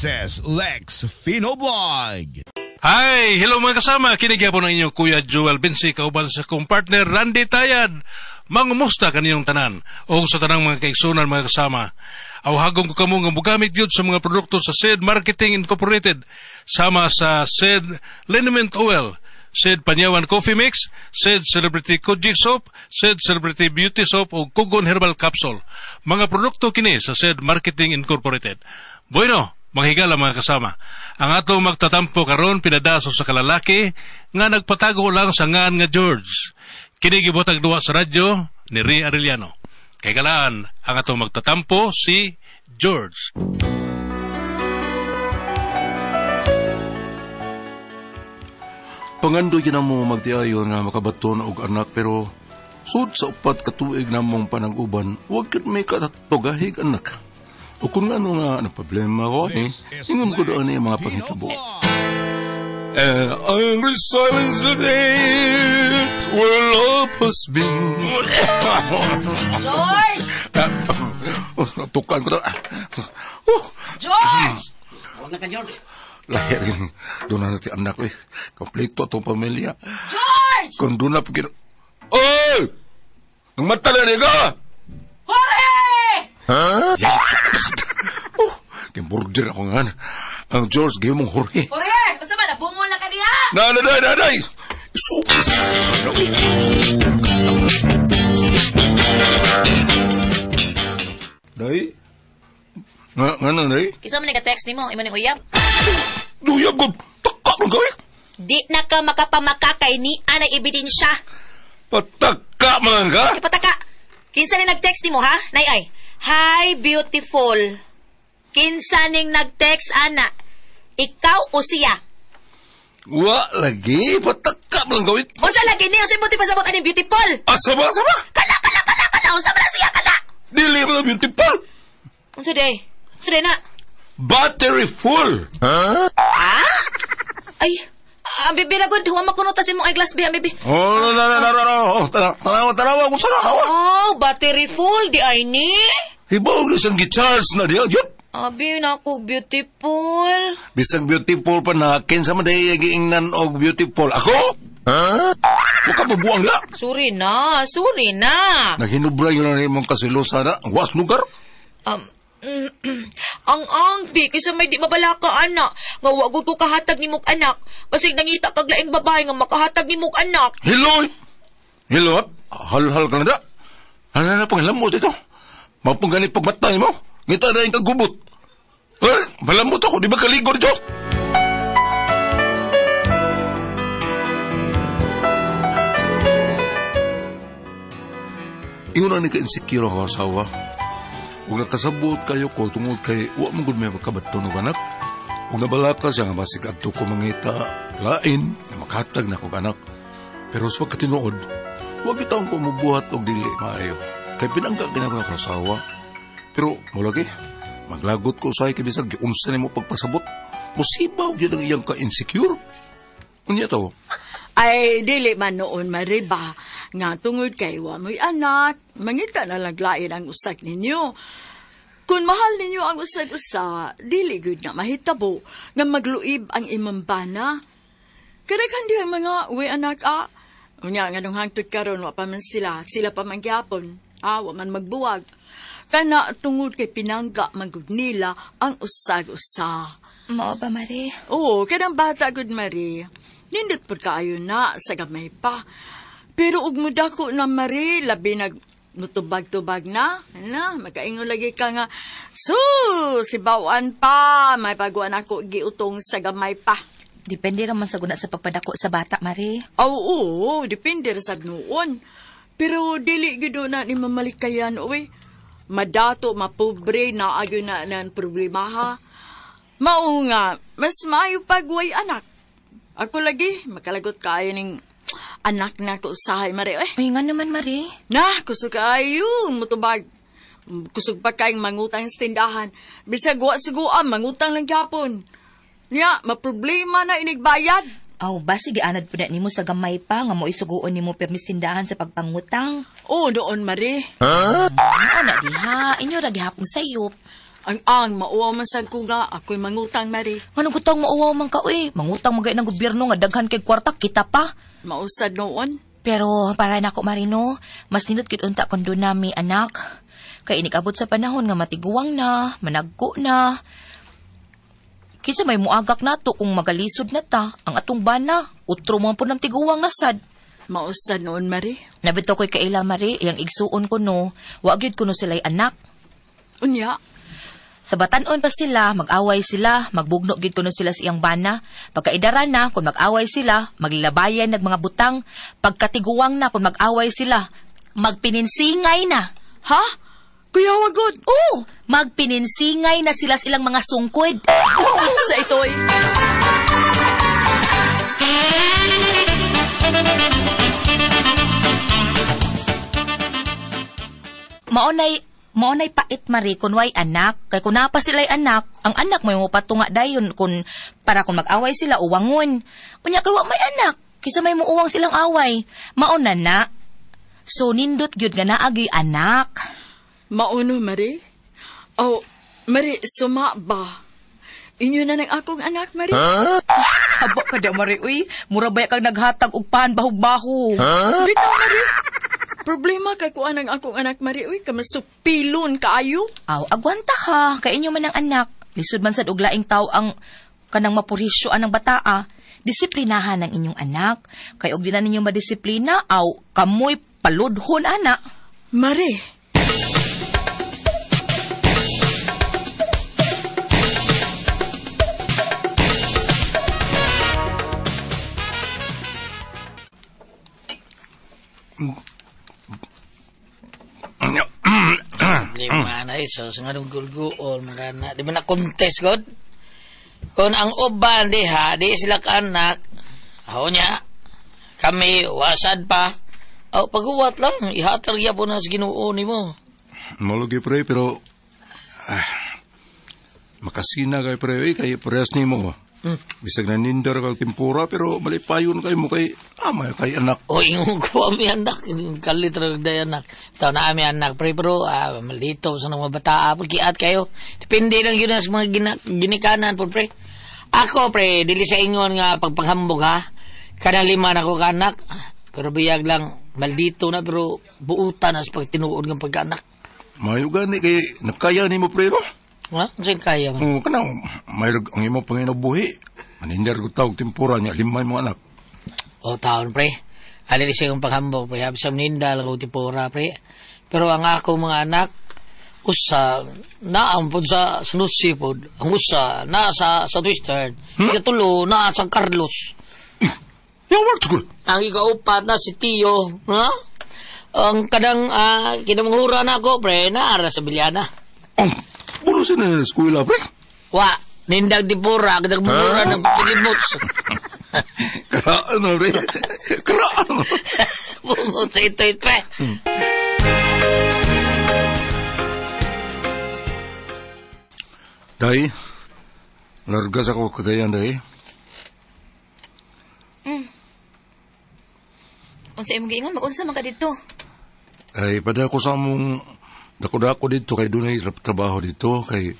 This is Lex Fino Vlog. Hi! Hello mga kasama! Kini gyapon ang inyong Kuya Joel Binsi kauban sa kong partner Randy Tayad. Mangumusta kaniyong tanan o sa tanang mga kaigsunan mga kasama. Awhagong ko kamo nga mugamit gyud sa mga produkto sa SED Marketing Incorporated sama sa SED Liniment Oil, SED Panyawan Coffee Mix, SED Celebrity Kojic Soap, SED Celebrity Beauty Soap o Kugon Herbal Capsule. Mga produkto kini sa SED Marketing Incorporated. Bueno, manghigala mga kasama. Ang atong magtatampo karon pinadaso sa kalalaki nga nagpatago lang sa ngan nga George. Kini gibutag duwa sa radyo ni Ray Arellano. Kay galaan ang atong magtatampo si George. Pangandoy na mo magtiayon nga makabaton og anak pero sud sa upat ka tuig namong panag-uban, wag gyud may katugahig anak. O kung ano nga ano problema ko eh, ingon ko doon ang mga panghitabo. And angry silence of day, where love has been. George! Oh, natukan ko na. Oh, George! Huwag na ka, George. Lahir rin. Doon na natin anak ko eh. Kompleto atong pamilya. George! Kung doon na pag... Oy! Nang mata na niya ka! Jorge! Huh? Oh, kimburger ako nga. Ang George, gayon mong Jorge. Jorge! Basta ba, nabungol na ka niya? Nanay, nanay! Isukis! Day? Nga na, day? Kisa man nag-text nimo, imo ning uyab. Duyab ko! Taka man kami! Di na ka makapamakakay ni anay ebidensya. Pataka man ka! Ipataka. Kinsa ning nag-text nimo ha? Nay ay. Hi beautiful. Kinsa ning nag-text ana? Ikaw o siya? Wa lagi! Pataka man gawin! Unsa lagi ni? Unsa buti pasabot aning beautiful? Asa ba? Asa ba? Kana kana kana kana unsa man na siya kana? Dili man na beautiful! Unsa day? Unsa day na? Battery full! Ah? Ay, ang bibi na gud, huwa makuno ta sa imong eyeglass bi, ang bibi. Oh, no, no, no, no, no, no. Tanawa, tanawa, kung saan tanawa. Oh, battery full di ay ni. Hibaw na siyang gi-charge na diya. Yup! Abi nako beautiful. Bisag beautiful pa na, kinsa man dahi giingnan og beautiful. Ako? Huh? Huwag ka mabuang diya. Sorry na, sorry na. Naghinubra yun na imong kasilusa na. Ang was lugar. Ang angbi kaysa may di mabala ka anak nga wa gud ko kahatag nimong anak. Basig nangita kag laing babae nga makahatag nimong anak. Hello! Hello? Hal-hal ka na da. Hala na panglamot ito. Mapangganit pagmatay mo. Ngita na yung kagubot. Eh, malamot ako. Di ba kaligo dito? Ingon na ni ka-insecure ako asawa. Ug nakasabot kayo ko tungod kay wa man gud may makabaton og anak. Ug nabalaka siya nga basig adto ko mangita lain nga makahatag na kog anak. Pero sa pagkatinuod, wa gitawon ko mubuhat og dili maayo. Kay pinangga gina ko ako asawa. Pero mo lagi, maglagot ko usahay kay bisag giunsa nimo pagpasabot. Musiba og yun ang iyang ka-insecure. Unya to. Ay, dili man noon mariba. Nga tungod kay wa mo'y anak, mangita na lang lain ang usag ninyo. Kung mahal ninyo ang usag-usa, dili gud nga mahitabo nga magluib ang imong bana. Kadaghan diha mga uwi anak ah. Unya nga nung hangtod karon wa pa man sila, sila pa man gyapon. Ah, wa man magbuwag. Kana tungod kay pinangga man gud nila ang usag-usa. Mao ba, Mari? Oo, kanang bata gud Mari. Nindot pud kaayo na sa gamay pa. Pero ug mudako na Mari, labi nag mutubag-tubag na. Na, makaingon lagi ka nga, si bawan pa, may pagwan ako giutong sa gamay pa. Depende raman sa guna sa pagpadako sa bata, Mari. Oo, depende ra sad noon. Pero dili gyud na ni mamalikayan, uy. Madato, mapobre, naagyo na nan problema ha. Mao nga, mas maayo pagway anak. Ako lagi, makalagot kaayo ning anak na ko usahay, Mari. Eh. Ay, nga naman, Mari. Na, kusog kaayo, mutubag. Kusog pa kayong mangutang sa tindahan. Bisag wa siguan, mangutang lang gyapon. Nya, maproblema na inigbayad. Aw, ba, sige, anad po na nimo sa gamay pa, nga mo isuguon nimo permis tindahan sa pagpangutang. Oo, doon, Mari. Huh? Ano na diha, inyo ra gihapon sayop. Ang mauwaw man sad ko nga ako'y mangutang, Mari. Nganong gutang mauwaw man ka, uy? Mangutang magay ng gobyerno nga daghan kay kwarta, kita pa. Mausad noon. Pero para nako, Marino, mas nindot gid unta kon doon nami anak. Kay inikabot sa panahon nga matiguang na, managko na. Kinsa may muagak nato kung magalisod na ta, ang atong bana, utro mo po ng tiguang na sad. Mausad noon, Mari. Nabito ko'y kaila, Mari, iyang igsuon ko no, wa gyud kuno sila'y anak. Unya, Sa batanon pa sila, mag-away sila, magbugno gid kuno sila sa iyang bana. Pagkaidara na, kung mag-away sila, maglabayan nag mga butang. Pagkatiguang na, kung mag-away sila, magpininsingay na. Ha? Kuya wagod. Oo, magpininsingay na sila sa ilang mga sungkod. Sa ito'y. Maonay pait, Mari, kun way anak. Kay kun naa pa sila'y anak, ang anak may mupatunga dayon kun para kung mag-away sila uwangon. Unya kay wa may anak, kisa may muuwang silang away. Mauna na. So nindot gyud nga naa gyud anak. Mauno, Mari. Oh, Mari, suma ba? Inyo na ng akong anak, Mari. Huh? Sabo ka da, Mari, uy. Mura ba kang naghatag og pan bahog-baho? Huh? Bitaw, Mari. Problema kay kuan ang akong anak, Mari, uy. Kamasupilon kaayo. Aw, agwanta ha. Kay inyo man ang anak. Lisod man sad og laing tawo ang kanang mapurisyo anang bataa. Disiplinahan ang inyong anak. Kay og di na ninyo madisiplina, aw, kamoy paludhon, anak. Mari. Problema na iso sa nga gulguol mga na di ba na contest god kung ang uban diha di sila kaanak aho niya kami wasad pa o paguwat lang ihatag gyapon na sa Ginoo nimo. Malugi pre pero makasina kay pre kay parehas nimo. Bisag nanindar kag tempura pero malipayon kay mo kay amay kay anak. O ingon ko ami anak kalit ra day anak. Taw na ami anak pre pero malito sa mga bata kiat kayo. Depende lang yun sa mga ginikanan po pre. Ako pre dili sa ingon nga pagpanghambog ha. Kanang lima na ko ka anak pero biyag lang maldito na pero buutan na sa pagtinuod ng pagkaanak. Mayo gani kay nakaya nimo pre no? Ha? Saan kaya mo? Oo, kanang mayroon ang imo panginabuhi. Manindar ko tawag tempura niya, limay mo anak. O taon, pre. Alin siya yung paghambog, pre. Habi sa maninda, lang ko tempura, pre. Pero ang ako mga anak, usa, naang po sa Sanusi po. Ang usa, naa sa Southwestern. Ikatulo, naa sa Carlos. Yung work school. Ang ikaupat na si Tio. Ha? Ang kadang kinamangura na ako, pre, naara sa Bilyana. Oh, bulo siya na eskwela, pre. Wa, nindag di pura, kadag mura ng pilimot. Karaan na, pre. Karaan na. Bungot sa ito, pre. Day, largas ako Cagayan, day. Unsa imong giingon, mag-unsa man ka dito? Ay, pada ko sa among dako-dako dito kay dunay trabaho dito kay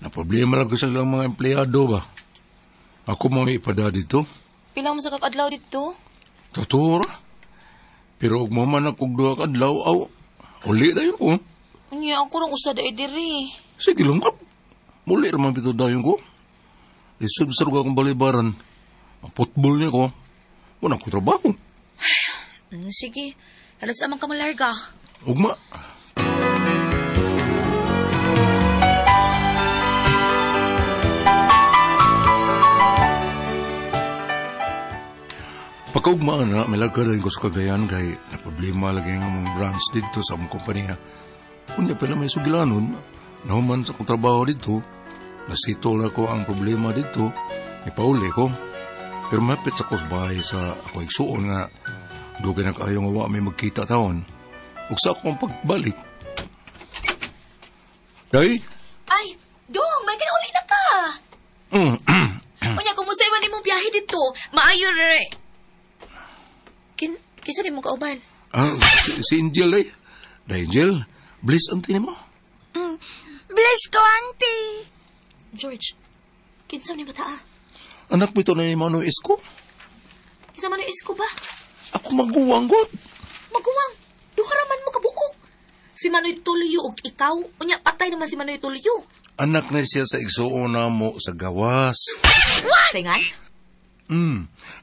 na problema lang ko sa ilang mga empleyado ba. Ako mo ipada dito. Pila mo sa kakadlaw dito? Totoo ra. Pero og maman ako duha ka adlaw aw uli dayon ko. Unya ako rong usa dai diri. Sige lang kap. Muli ra man bitaw dayon ko. Lisod sa akong balibaran. Ang football niya ko. Wala ko trabaho. Sige. Alas amang kamalarga. Ugma. Pagkaugma na, may lagkadain ko sa Cagayan kay na problema lagi nga mong branch dito sa among kompanya. Unya pala may sugilanon, nahuman sa akong trabaho dito, nasitol ako ang problema dito, ipauli ko. Pero mapit sa kusbay sa ako igsuon nga dugay na kaayo nga wa may magkita taon. Ug sa akong pagbalik. Day? Ay, dong, may kinauli na ka. Unya, kumusta man imong biyahe dito? Maayo ra. Kinsa nimo kauban? Si Angel eh. Day Angel, bliss ang tini mo. Bless ko, auntie. George, kinsa ni bata ah? Anak mo ito na ni Manoy Isko? Kinsa man ni Isko ba? Ako maguwang, god. Maguwang, duha ra man mo kabuok. Si Manoy Tulio og ikaw, unya patay naman si Manoy Tulio. Anak na siya sa igsuon na mo sa gawas. Saingan?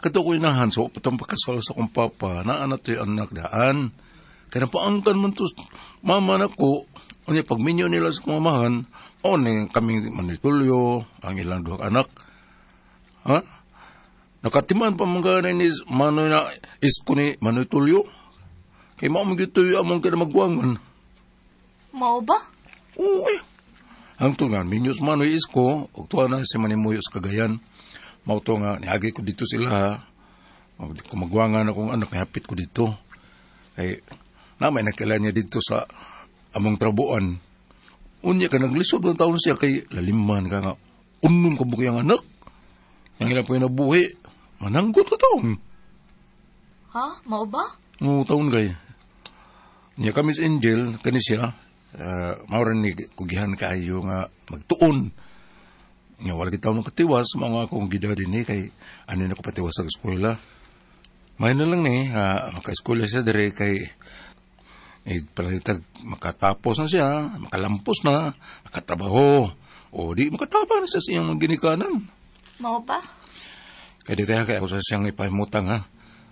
Kato ko inahan, so patang pakasal sa kong papa, naana to'y anak daan. Kaya napaangkan man to, mama na ko, unya pagminyo nila sa kumamahan, o ni kami manitulyo, ang ilang duha ka anak. Ha? Nakatiman pa mga ganay ni Manoy na isko ni Manoy Tulio. Kay mao man gyud tuyo among kinamagwangan. Mao ba? Oo eh. Ang tungan, minyos Manoy isko, ug tuwa na si Manimuyo sa Cagayan. Mao to nga, niagi ko dito sila ha. Kumagwangan akong anak, nihapit ko dito. Kay, namay nakilala niya dito sa among trabuan. Unya ka, naglisod ng taon siya kay laliman ka nga. Unong ka buki ang anak. Yang ilang po yung nabuhi, mananggot ka taon. Ha? Mao ba? Oo, taon kay. Niya kami sa Angel, kani siya, mauran ni kugihan kaayo nga magtuon. Nga wala kita ng katiwas, mga akong gida din eh, kay ano na ko patiwas sa eskwela. May na lang ni, maka-eskwela siya dire kay palalitag makatapos na siya, makalampos na, makatrabaho. O di makataba na siya sa iyang ginikanan. Mao ba? Kaya di tayo, kaya ako sa siyang ipahimutang ha.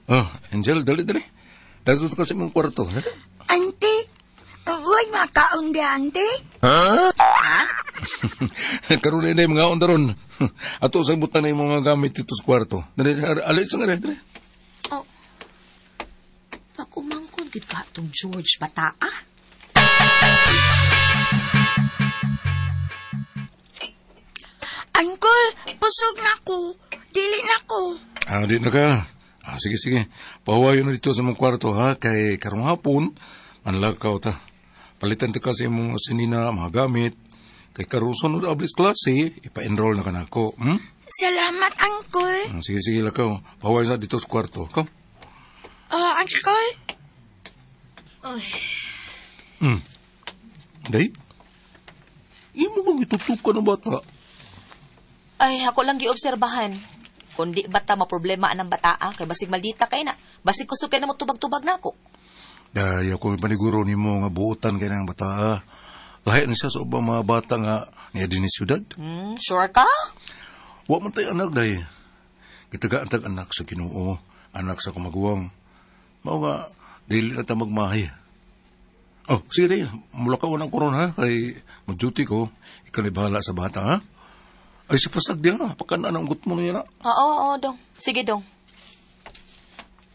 Oh, Angel, dali, dali. Dali ka sa imong kwarto. Dali. Auntie, huwag makaon di, auntie. Karoon na mga on daron. Ato sa butan na yung mga gamit dito sa kwarto. Dali, alit sa nga, dali. Oh. Pag umangkon gid ka tong George bata ah. Uncle, busog na ko. Dili na ko. Ah, di na ka. Ah, sige, sige. Pahawayo na dito sa mong kwarto, ha? Kay karong hapon, manlakaw ta. Palitan ta kasi mong sinina, mga gamit. Kay karong sunod ablis klase, ipa-enroll na ka na ako. Salamat, Uncle. Ah, sige, sige, lakaw. Pahawayo na dito sa kwarto. Come. Oh, Uncle. Ay. Day? Imo bang itutukan ng bata? Ay, ako lang giobserbahan. Kundi bata maproblema anang bata ah, kay basig maldita kay na. Basig kusog kay na mo tubag-tubag nako. Day, ako paniguro nimo nga buotan kay ng bata. ah. Lahi na siya sa ubang mga bata nga niya din ni siyudad. Sure ka? Wa man tay anak, day. Gitagaan tag anak sa Ginoo, anak sa kumaguwang. Mao nga, dili na ta magmahay. Oh, sige day, mula ka unang koron ha, kay mag-duty ko, ikaw na bahala sa bata ha. Ay, si pasag diya, pagkanaan ang gut mo niya na. Oo, oo, dong. Sige, dong.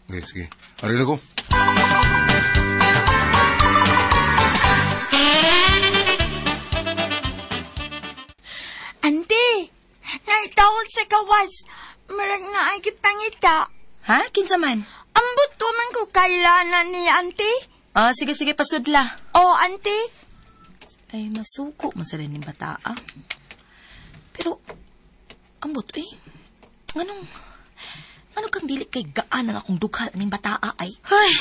Okay, sige. Arila ko. Auntie, naitawag sa kawas. Marag na ay gipangita. Ha? Kinsa man? Ambot ko man ko kailanan ni auntie. Ah, sige, sige, pasudla. Oh, auntie. Ay, masuko man sa rin bata, ah. Pero, ambot, eh. Nganong, nganong kang dili kay gaan ang akong dughal ning bataa, ay? Ay!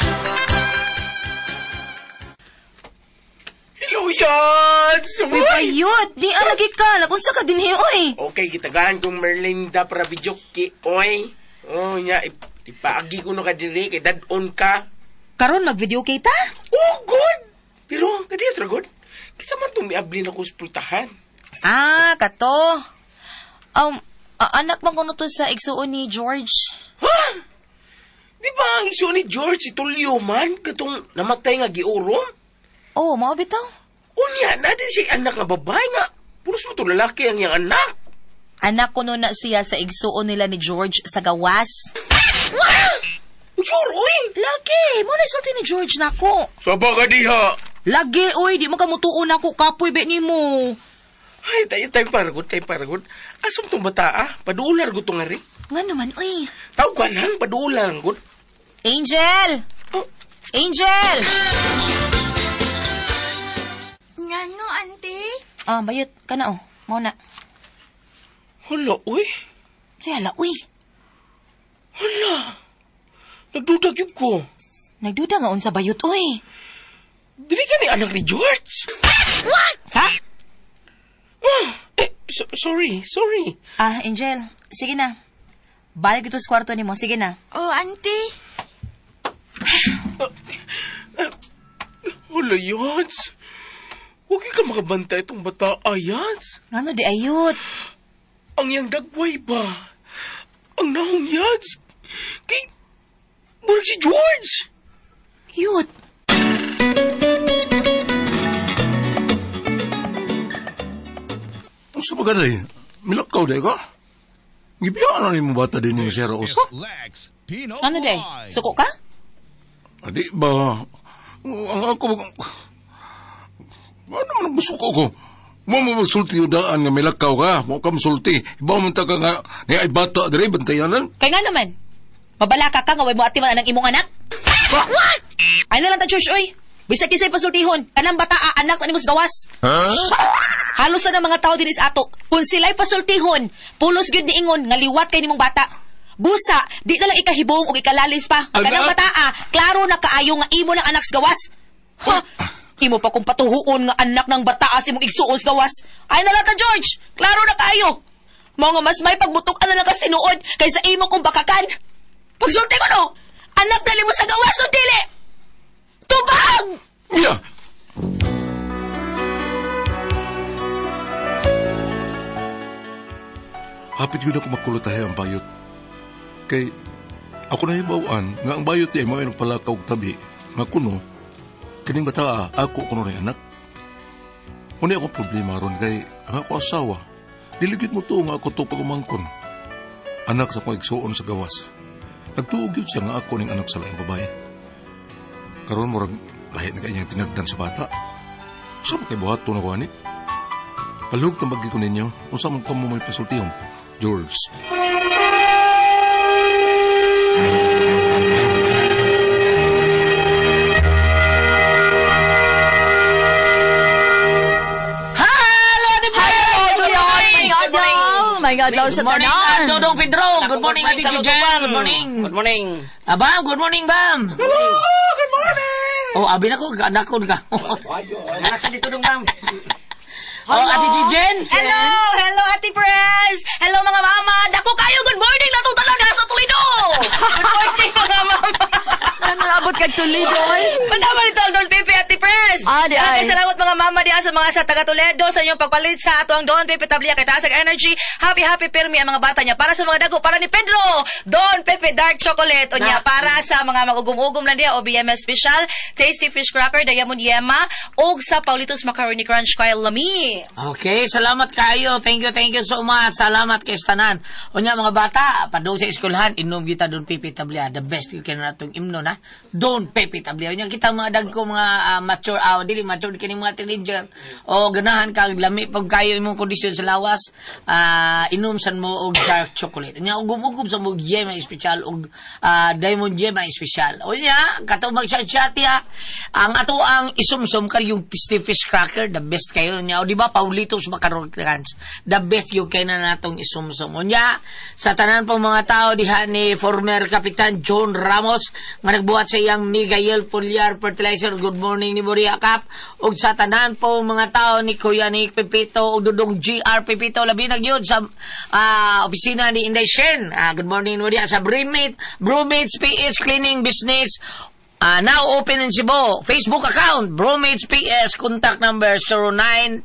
Hello, Yans! Uy, payot! Di alagi ka! Nakunsa ka din oy! Okay, gitagaan kong Merlinda para video ki, oy. Oh, nya, ipaagi ko no ka diri, kay dad-on ka. Karon mag-video kita? Oh, good! Pero, kadiya tra, good. Kisa man itong miabli na ko sa pultahan. Ah, kato. Anak man kuno to sa igsuon ni George. Ha? Di ba ang igsuon ni George si Tulio man? Katong namatay nga giurom? Oh, mao bitaw. Unya, na din siya anak nga babae nga. Puros mo to lalaki ang iyang anak. Anak kuno na siya sa igsuon nila ni George sa gawas. Ha? Sure, uy! Lagi! Mo na isulti ni George nako. Saba ka diha. Lagi, uy! Di mo ka mutuon nako kapoy be nimo. Ay, tayo, tayo paragot, tayo paragot. Asam tong bata, ah? Padular ko tong ari. Nga naman, uy. Tawag ka lang, padular ko. Angel! Oh. Angel! Nga no, auntie? Ah, bayot ka na, oh. Mao na. Hala, uy. Siya, hala, uy. Hala. Nagduda gyud ko. Nagduda nga unsa bayot, uy. Dili ka ni anak ni George. What? Ha? Eh, sorry, sorry. Ah, Angel, sige na. Balik ito sa kwarto nimo, sige na. Oh, auntie. Wala, Yans. Huwag ka makabanta itong bata, Yans. Ngano di ayot? Ang iyang dagway ba? Ang nahong Yans. Kay, murag si George. Yut. Unsa ba gaday? Milakaw day ka? Gibiyaan na nimo bata din ni Sir Usa. Lex Pino Ano day? Vlog. Suko ka? Adi ba? Ang ako ano man ang ko? Mo mo magsulti yung daan nga milakaw ka. Mo ka masulti. Iba mo ta ka nga ni ay bata diri bantayanan. Kay nga naman. Mabalaka ka nga way mo atiman anang imong anak. What? Ay na lang ta church oy. Bisag kinsay pasultihon, kanang bata anak na nimo sa gawas. Huh? Halos na ng mga tao din is ato. Kung sila'y pasultihon, pulos gyud niingon nga liwat kay nimong bata. Busa, di na lang ikahibong o ikalalis pa. Ang kanang Anak? bata, klaro na kaayo nga imo lang anak sa gawas. Ha? Imo pa kung patuhuon nga anak ng bata sa imong igsuon sa gawas. Ay na lang ta, George! Klaro na kaayo. Mao nga mas may pagbutok na lang kas tinuod kaysa imo kong bakakan. Pagsulti ko no, anak dali mo sa gawas o dili! Tubag! Mia! Hapit yun ako makulot tayo ang bayot. Kay, ako nahibawaan nga ang bayot ay mga nagpalakaw og tabi, nga kuno, kining bata, ako kuno rin anak. Muna akong problema ron kay ang ako asawa. Diligid mo to nga ako to pagumangkon. Anak sa akong igsuon sa gawas. Nagtuog yun siya nga ako ning anak sa laing babae. Karon murag lahi na kanyang tinagdan sa bata. Usa man kay buhat to na kuha ni? Palug na bagi ko ninyo. Usa man kamo may pasultihon. George. Hello, Ate Fred! May adlaw sa Good morning, tanan. Dodong Pedro. Good morning, Ate Gijan. Good morning. Good morning. Bam, good morning, Bam. Hello, good morning. Oh, abi na ko, anak ko ka. Anak ka dito dong, ma'am. Oh, Ate Gijan. Hello! Hello, Ate Prez! Hello, mga mama! Dako kayo! Good morning! Natong tanan sa Toledo! Good morning, mga mama! Ano abot kag Toledo? Oy? Panama nito ang Don Pepe, Ate Prez! Ah, di ay. Salamat mga mama diha sa mga sa taga Toledo sa inyong pagpalit sa ato ang Don Pepe Tablia kay taas ang energy. Happy, happy pirmi ang mga bata niya. Para sa mga dago, para ni Pedro! Don Pepe Dark Chocolate. Unya, para sa mga magugum-ugum lang diha, OBMS Special, Tasty Fish Cracker, Diamond Yema, og sa Paulitos Macaroni Crunch kay Lami. Okay, salamat kayo. Thank you so much. Salamat kay Stanan. Unya mga bata, padung sa eskwelahan, inom kita Don Pepe Tablia. The best you can natong imno na. Don Pepe Tablia. Unya kita mga dagko mga mature, dili mature kini mga teenager. O ganahan ka lami pag kayo imong kondisyon sa lawas, inom san mo og dark chocolate. Unya ugum-ugum sa mo yema espesyal og diamond yema espesyal. Unya kato mag-chat-chat ya. Ang ato ang isumsum kay yung tasty fish cracker, the best kayo unya. O di ba Paulitos Macaroni Crunch, the best yung kay na natong isumsum. Unya sa tanan pong mga tao diha ni former Kapitan John Ramos nga nagbuhat sa iyang Miguel Pulyar Fertilizer. Good morning ni Boria Kap. Ug sa tanan po mga tao ni Kuya Nick Pepito ug Dudong GR Pepito, labi na gyud sa opisina ni Inday Shen. Good morning ni Boria sa Brewmates PH Cleaning Business. Now open in Cebu. Facebook account, Bromates PS, contact number 0939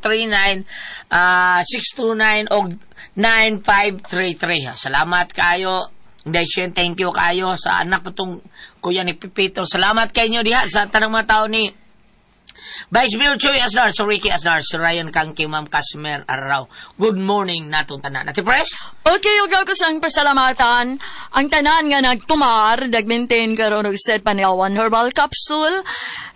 629 og 9533. Salamat kayo. Inday Shen, thank you kayo sa anak mo tong kuya ni Pepito. Salamat kayo diha sa tanang mga tao ni Vice Mayor Choy Asnar, si Ricky Asnar, si Ryan Kangki, Ma'am Casmer Arraw. Good morning natong tanan. Ate Pres? Okay, ugaw ko sang pasalamatan. Ang tanan nga nagtumar, nag-maintain karon og Sed Paniawan Herbal Capsule,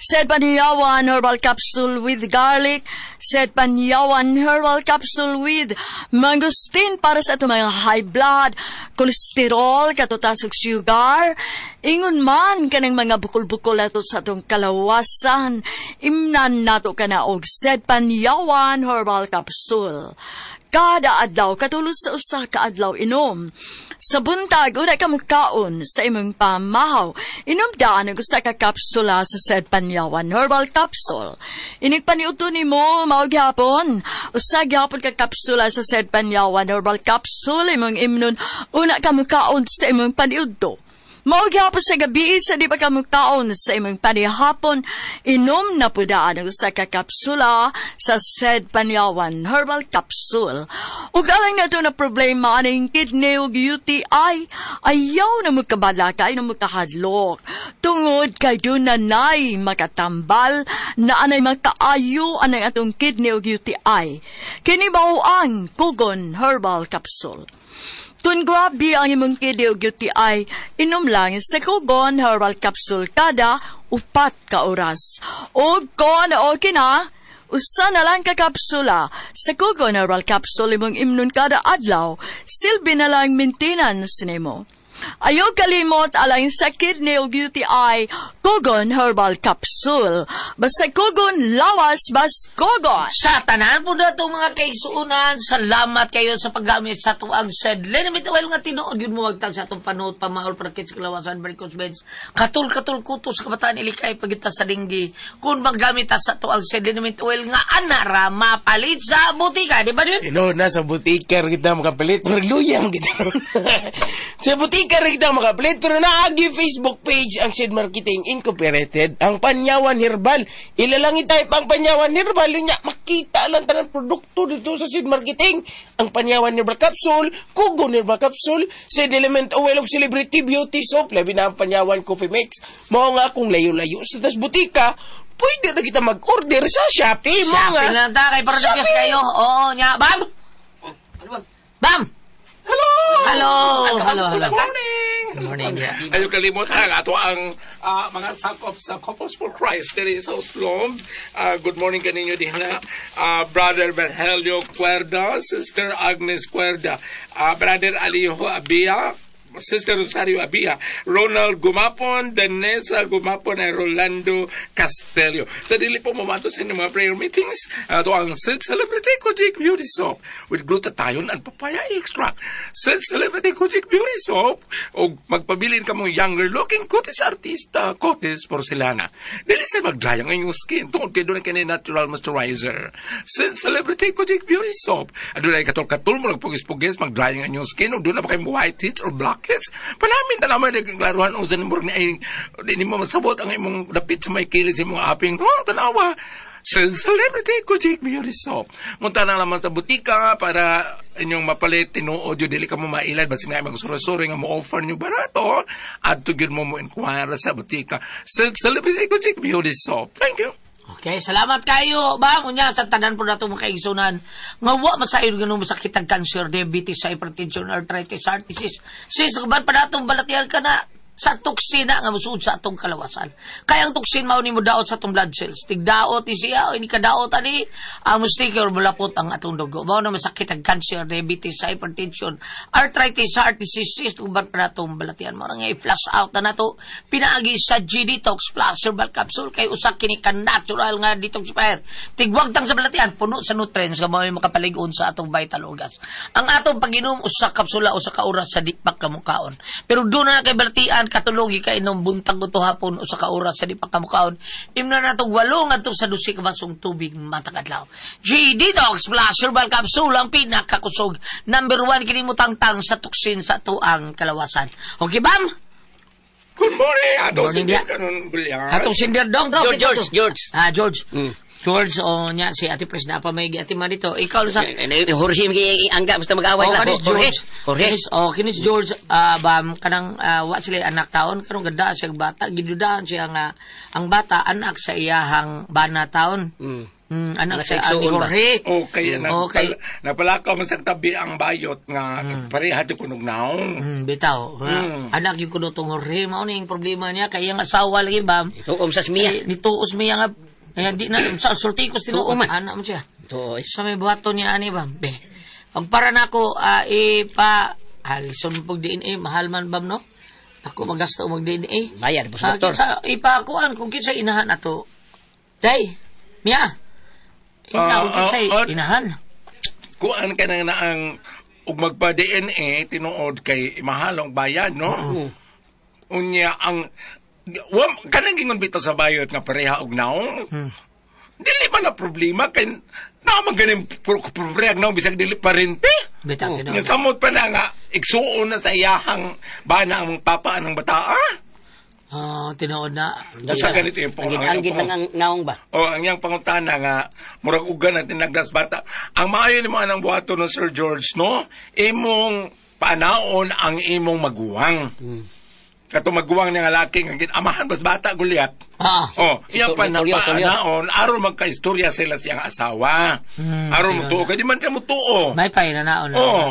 Sed Paniawan Herbal Capsule with garlic, Sed Paniawan Herbal Capsule with mangosteen para sa atong mga high blood, cholesterol, katutas ug sugar. Ingon man kanang mga bukol-bukol ato sa atong kalawasan, imnan nato kana og Sed Paniawan Herbal Capsule. Kada adlaw, katulos sa usa ka adlaw inom. Sa buntag, una ka mukaon sa imong pamahaw. Inom daan ang usa ka kapsula sa said Panyawan Herbal Capsule. Inig paniuto nimo mao gyapon. Usa gyapon ka kapsula sa said Panyawan Herbal Capsule imong imnon una ka mukaon sa imong paniudto. Mao gyapon sa gabi sa di pa ka mukaon sa imong panihapon, inom na pudaan ang usa ka kapsula sa said Panyawan Herbal Capsule. Ug alang na to na problema aning kidney ug UTI, ayaw na magkabalaka, ayaw na magkahadlok. Tungod kay doon nanay makatambal na anay makaayo anay atong kidney ug UTI. Kini mao ang Kugon Herbal Capsule. Kung grabe ang imong kidney ug UTI, inom lang sa Kugon Herbal Capsule kada 4 ka oras. O kon okay na, usa na lang ka kapsula sa Kugon Herbal Capsule imong imnon kada adlaw, silbi na lang maintenance nimo. Ayaw kalimot alang sa kidney ug UTI, Kugon Herbal Capsule. Basta Kugon lawas, bas Kugon! Sa tanan po na itong mga kaigsuunan, salamat kayo sa paggamit sa tuang said liniment oil nga tinuod yun mo wagtang sa atong panuot, pamaol, prakit sa kalawasan, varicose veins, katul-katul kuto sa kabataan, ilikay pagita sa dinggi. Kung maggamit ta sa tuang said liniment oil nga ana ra mapalit sa butika, di ba yun? Tinuod na sa butikar kita makapalit, pero luyang kita. Sa butikar kita makapalit, pero naagi Facebook page ang Sid Marketing Incorporated, ang Panyawan Herbal. Ilalang i-type ang Panyawan Herbal, yun niya, makita lang tanang produkto dito sa Sid Marketing. Ang Panyawan Herbal Capsule, Kugon Herbal Capsule, Sid Element Oil ug Celebrity Beauty Soap, labi na ang Panyawan Coffee Mix. Mao nga kung layo-layo sa tas butika, pwede na kita mag-order sa Shopee. Mao nga. Shopee lang ta, kay para Shopee! kayo. Oo, nya. Bam! Bam! Hello! Hello! Hello, hello. Good morning! Good morning, yeah. Ayaw kalimot ang ato ang mga sakop sa Couples for Christ diri sa Oslo. Good morning kaninyo diha. Brother Berhelio Cuerda, Sister Agnes Cuerda, Brother Aliho Abia, Sister Rosario Abia, Ronald Gumapon, Danesa Gumapon, and Rolando Castelio. Sa dili po mamato sa inyong mga prayer meetings, ato ang Sid Celebrity Kojic Beauty Soap with glutathione and papaya extract. Sid Celebrity Kojic Beauty Soap o magpabilin ka mong younger looking kutis artista, kutis porcelana. Dili sa magdry ang inyong skin tungod kay doon kini natural moisturizer. Sid Celebrity Kojic Beauty Soap. Adunay katol-katol mo nagpugis-pugis magdry ang inyong skin o doon na ba kayong white hits or black hits. Panamin tanaman na klaruhan o sa nimurag ni ay di mo masabot ang imong dapit sa may kilid sa imong aping. Oh, tanawa. Sid Celebrity Kojic Beauty Soap. Munta na lamang sa butika para inyong mapalit tinuod yun, dili ka mo mailad basta nga magsuro-suro nga mo-offer nyo barato at gyud mo mo-inquire sa butika. Sid Celebrity Kojic Beauty Soap. Thank you. Okay, salamat kayo. Ba, unya sa tanan po nato mga kaigsunan. Nga wa masayod ganun masakit ang cancer, diabetes, hypertension, arthritis, heart disease. Sis, kaban pa natong balatian ka na sa toksin na nga musuod sa atong kalawasan. Kaya ang toksin mao nimo daot sa atong blood cells. Tigdaot ni siya o ini kadaot ani ang mustiki or mulapot ang atong dugo. Mao na masakit ang cancer, diabetes, hypertension, arthritis, heart disease, sis, uban pa natong balatian. Mao na nga i-flush out na nato pinaagi sa G Detox Plus Herbal Capsule kay usa kini ka natural nga detoxifier. Tigwagtang sa balatian puno sa nutrients nga mao makapalig-on sa atong vital organs. Ang atong pag-inom usa kapsula usa ka oras sa di pa kamukaon. Pero doon na kay balatian katulogi ka inom buntag uto hapon usa ka oras sa di pa kamukaon. Imna na tong 8 ngadto sa 12 ka basong tubig matag adlaw. G Detox Plus Herbal Capsule ang pinakakusog. Number 1 kini mo tangtang sa toksin sa tuang kalawasan. Okay, bam? Good morning. Atong Morning, sinder dia. kanon Gulyan. Atong sinder dong dong. George, George. Ah, George. George, o nya si Ate Pres na pa may Ate Marito. Ikaw sa Jorge may angga basta mag-away Oh, lang. kanis Jorge. George. Jorge. Kinis, oh, kinis George, bam, kanang wa sila anak taon karong ganda siya bata, gidudaan siya nga ang bata anak sa iyahang bana taon. Anak Anak sa sa ni igsoon ba? Jorge. Okay, Okay. Napalakaw man sa tabi ang bayot nga pareha di kunog naong. Bitaw. Anak yung kuno tong Jorge, mao ni ang problema niya kay iyang asawa lagi bam. Tuom sa smiya. Ay, nituos miya nga kaya di na sa sultikos tinuod Tuo man. anak mo siya. Tuo. Sa may buhaton niya ani bam. Be. Pag para nako ipa alison pag DNA mahal man bam no. Ako magasto mag DNA. Bayad po sa doktor. Kinsa ipakuan kung kinsa inahan ato. Day, Mia. Ina kung kinsa inahan. Kuan ka na ang Ug magpa DNA tinuod kay mahalong bayad, no? Unya ang wa kanang gingon bitaw sa bayot nga pareha og naong. Dili man na problema kay naa man ganing pareha og naong bisag dili parente. Bitaw tinuod. Nga samot pa na nga igsuon na sa iyahang bana ang papa ng bataa. Oh, tinuod na. Usa ganito yung Anggit lang ang naong ba? O, ang iyang pangutana nga, murag ugan ang tinagdas bata. Ang maayo ni mo anang buhaton ng Sir George, no? Imong panaon ang imong maguwang. Kato maguwang niya nga laki, nga amahan bas bata, gulyat. Ah. Oh, iyang Tulyo, tulyo. panaon, aron magkaistorya sila siyang asawa. Aron tinuod mutuo, kay di man siya mutuo. May pahinanaon na. Oo.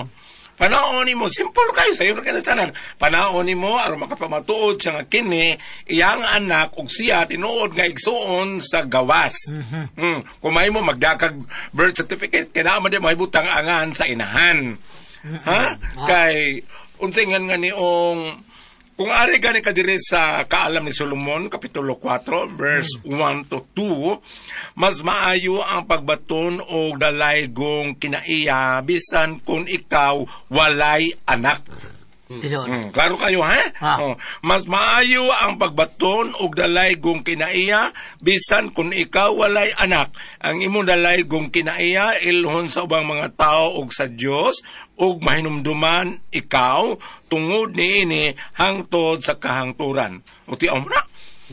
Panaon nimo, simple kayo sayo ra kinastanan. Panaon nimo aron makapamatuod siya nga kini iyang anak ug siya tinuod nga igsuon sa gawas. Kung may mo magdakag birth certificate kay naa man di mahibutang angan sa inahan. Ha? Kay unsay ngan nga niong kung ari gani ka diri sa Kaalam ni Solomon kapitulo 4 verse 1 to 2, mas maayo ang pagbaton og dalaygong kinaiya bisan kung ikaw walay anak. Tinuod. Klaro kayo, ha? Ah. Oh, mas maayo ang pagbaton og dalaygong kinaiya bisan kung ikaw walay anak. Ang imong dalaygong kinaiya ilhon sa ubang mga tao ug sa Dios ug mahinumduman ikaw tungod niini hangtod sa kahangturan. O tiaw mo na.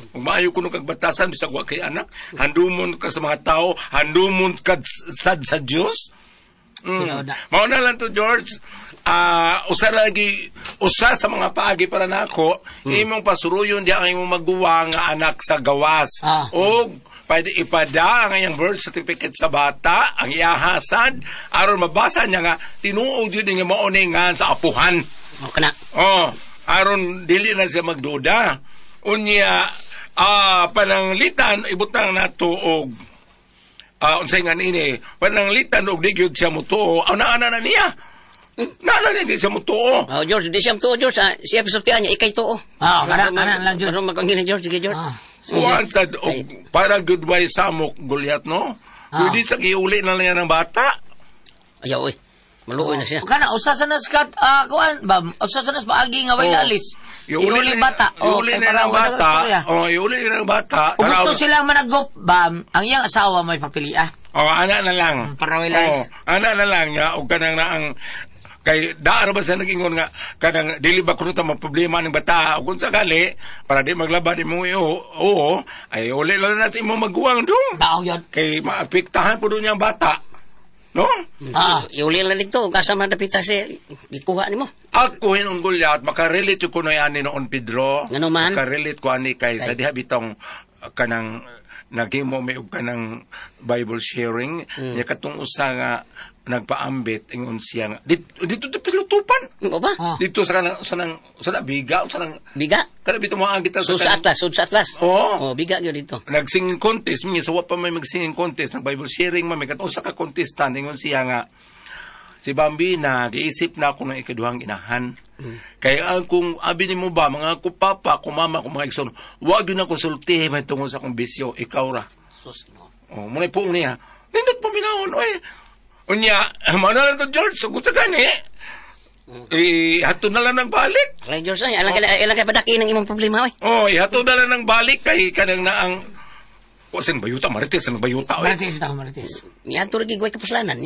Ug maayo kuno kag batasan bisag wa kay anak, handumon ka sa mga tao, handumon ka sad sa Dios. Tinuod na. Mao na lang to, George. Usa lagi usa sa mga paagi para nako, imong pasuruyon di ang imong maguwang nga anak sa gawas. Ah. Og pwede ipada ang iyang birth certificate sa bata, ang iyahasad aron mabasa niya nga tinuod yun nga mao ni nga sa apuhan. O kana. Oh, aron dili na siya magduda. Unya pananglitan ibutang nato og unsay nga niini, pananglitan og di gyud siya mutuo, aw naana na niya. Naana niya di siya mutuo. Oh, George, di siya tuo, George. Ah, siya pisultihan niya, ikay tuo. Ah, kana lang, George. Ano magkangin George, sige, George. Ah. Kuan sad og para good way samok gulyat, no? Ah. Pwede sa giuli na lang yan ng bata. Ayaw, oy. Maluoy na siya. Kana usa sa nas kat kuan ba usa sa nas paagi nga way Oh. lalis. Iuli na- bata. Oh, Iuli kay na para ng wala bata. istorya. Oh, iuli na ng bata. Kung gusto Taraw- silang managop, bam, ang iyang asawa may papilia. Oh, ana na lang. Para way lalis. Oh, ana na lang nga og kanang naang kay daar ba sa nagingon nga kanang dili ba kuno ta maproblema ning bata ug kung sakali para di maglaba di mo oo ay uli lang na sa imong maguwang dong Baong yun. kay maapektahan po doon niyang bata, no? Ah. Iuli lang dito. Kasa man dapita si ikuha nimo. Ako hinong gulyat makarelate ko na ani noon, Pedro. Ngano man? Makarelate ko ani kay sa diha bitong kanang naghimo mi og kanang Bible sharing niya katong usa nga nagpaambit ingon siya nga dito dito pilutupan. O ba? Ah. Dito sa kanang sa nang sa na biga sa nang Biga. kana bito mo ang kita sa Sud sa kanang- Atlas, sud sa Atlas. Oo. Oh, biga gyud dito. Nag-singing contest mi sa wa pa may mag-singing contest, nag Bible sharing man mi katong usa ka contestant ingon siya nga si Bambina giisip na ako ng ikaduhang inahan. Kay ang kung abi nimo ba mga ko papa, ko mama, ko mga igsoon, wa gyud na konsultihe may tungod sa akong bisyo, ikaw ra. Sus, no. Oh, muna po niya. Nindot paminahon, oy. Unya, mao na lang to, George, sugod sa gani. Ihatod na lang ng balik. Alay George, ay, alang kay alang kay padaki ng imong problema oy. Oh, ihatod na lang ng balik kay kanang naang Wasin bayuta, marites ang bayuta. Oy. Marites bitaw, marites. Niadto ra gigway kapuslanan.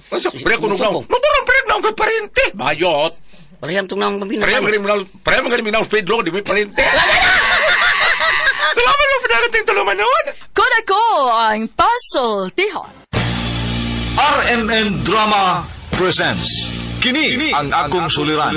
Asa, pre ko nung Nung pre na kay parente. Bayot. Pareham tong naong Bambina. Pre magaling mo pre magaling mo Pedro, di mo parente. Salamat mo pinarating tulumanon. Kun ako ang pasultihon. RMN Drama presents Kini ang akong suliran.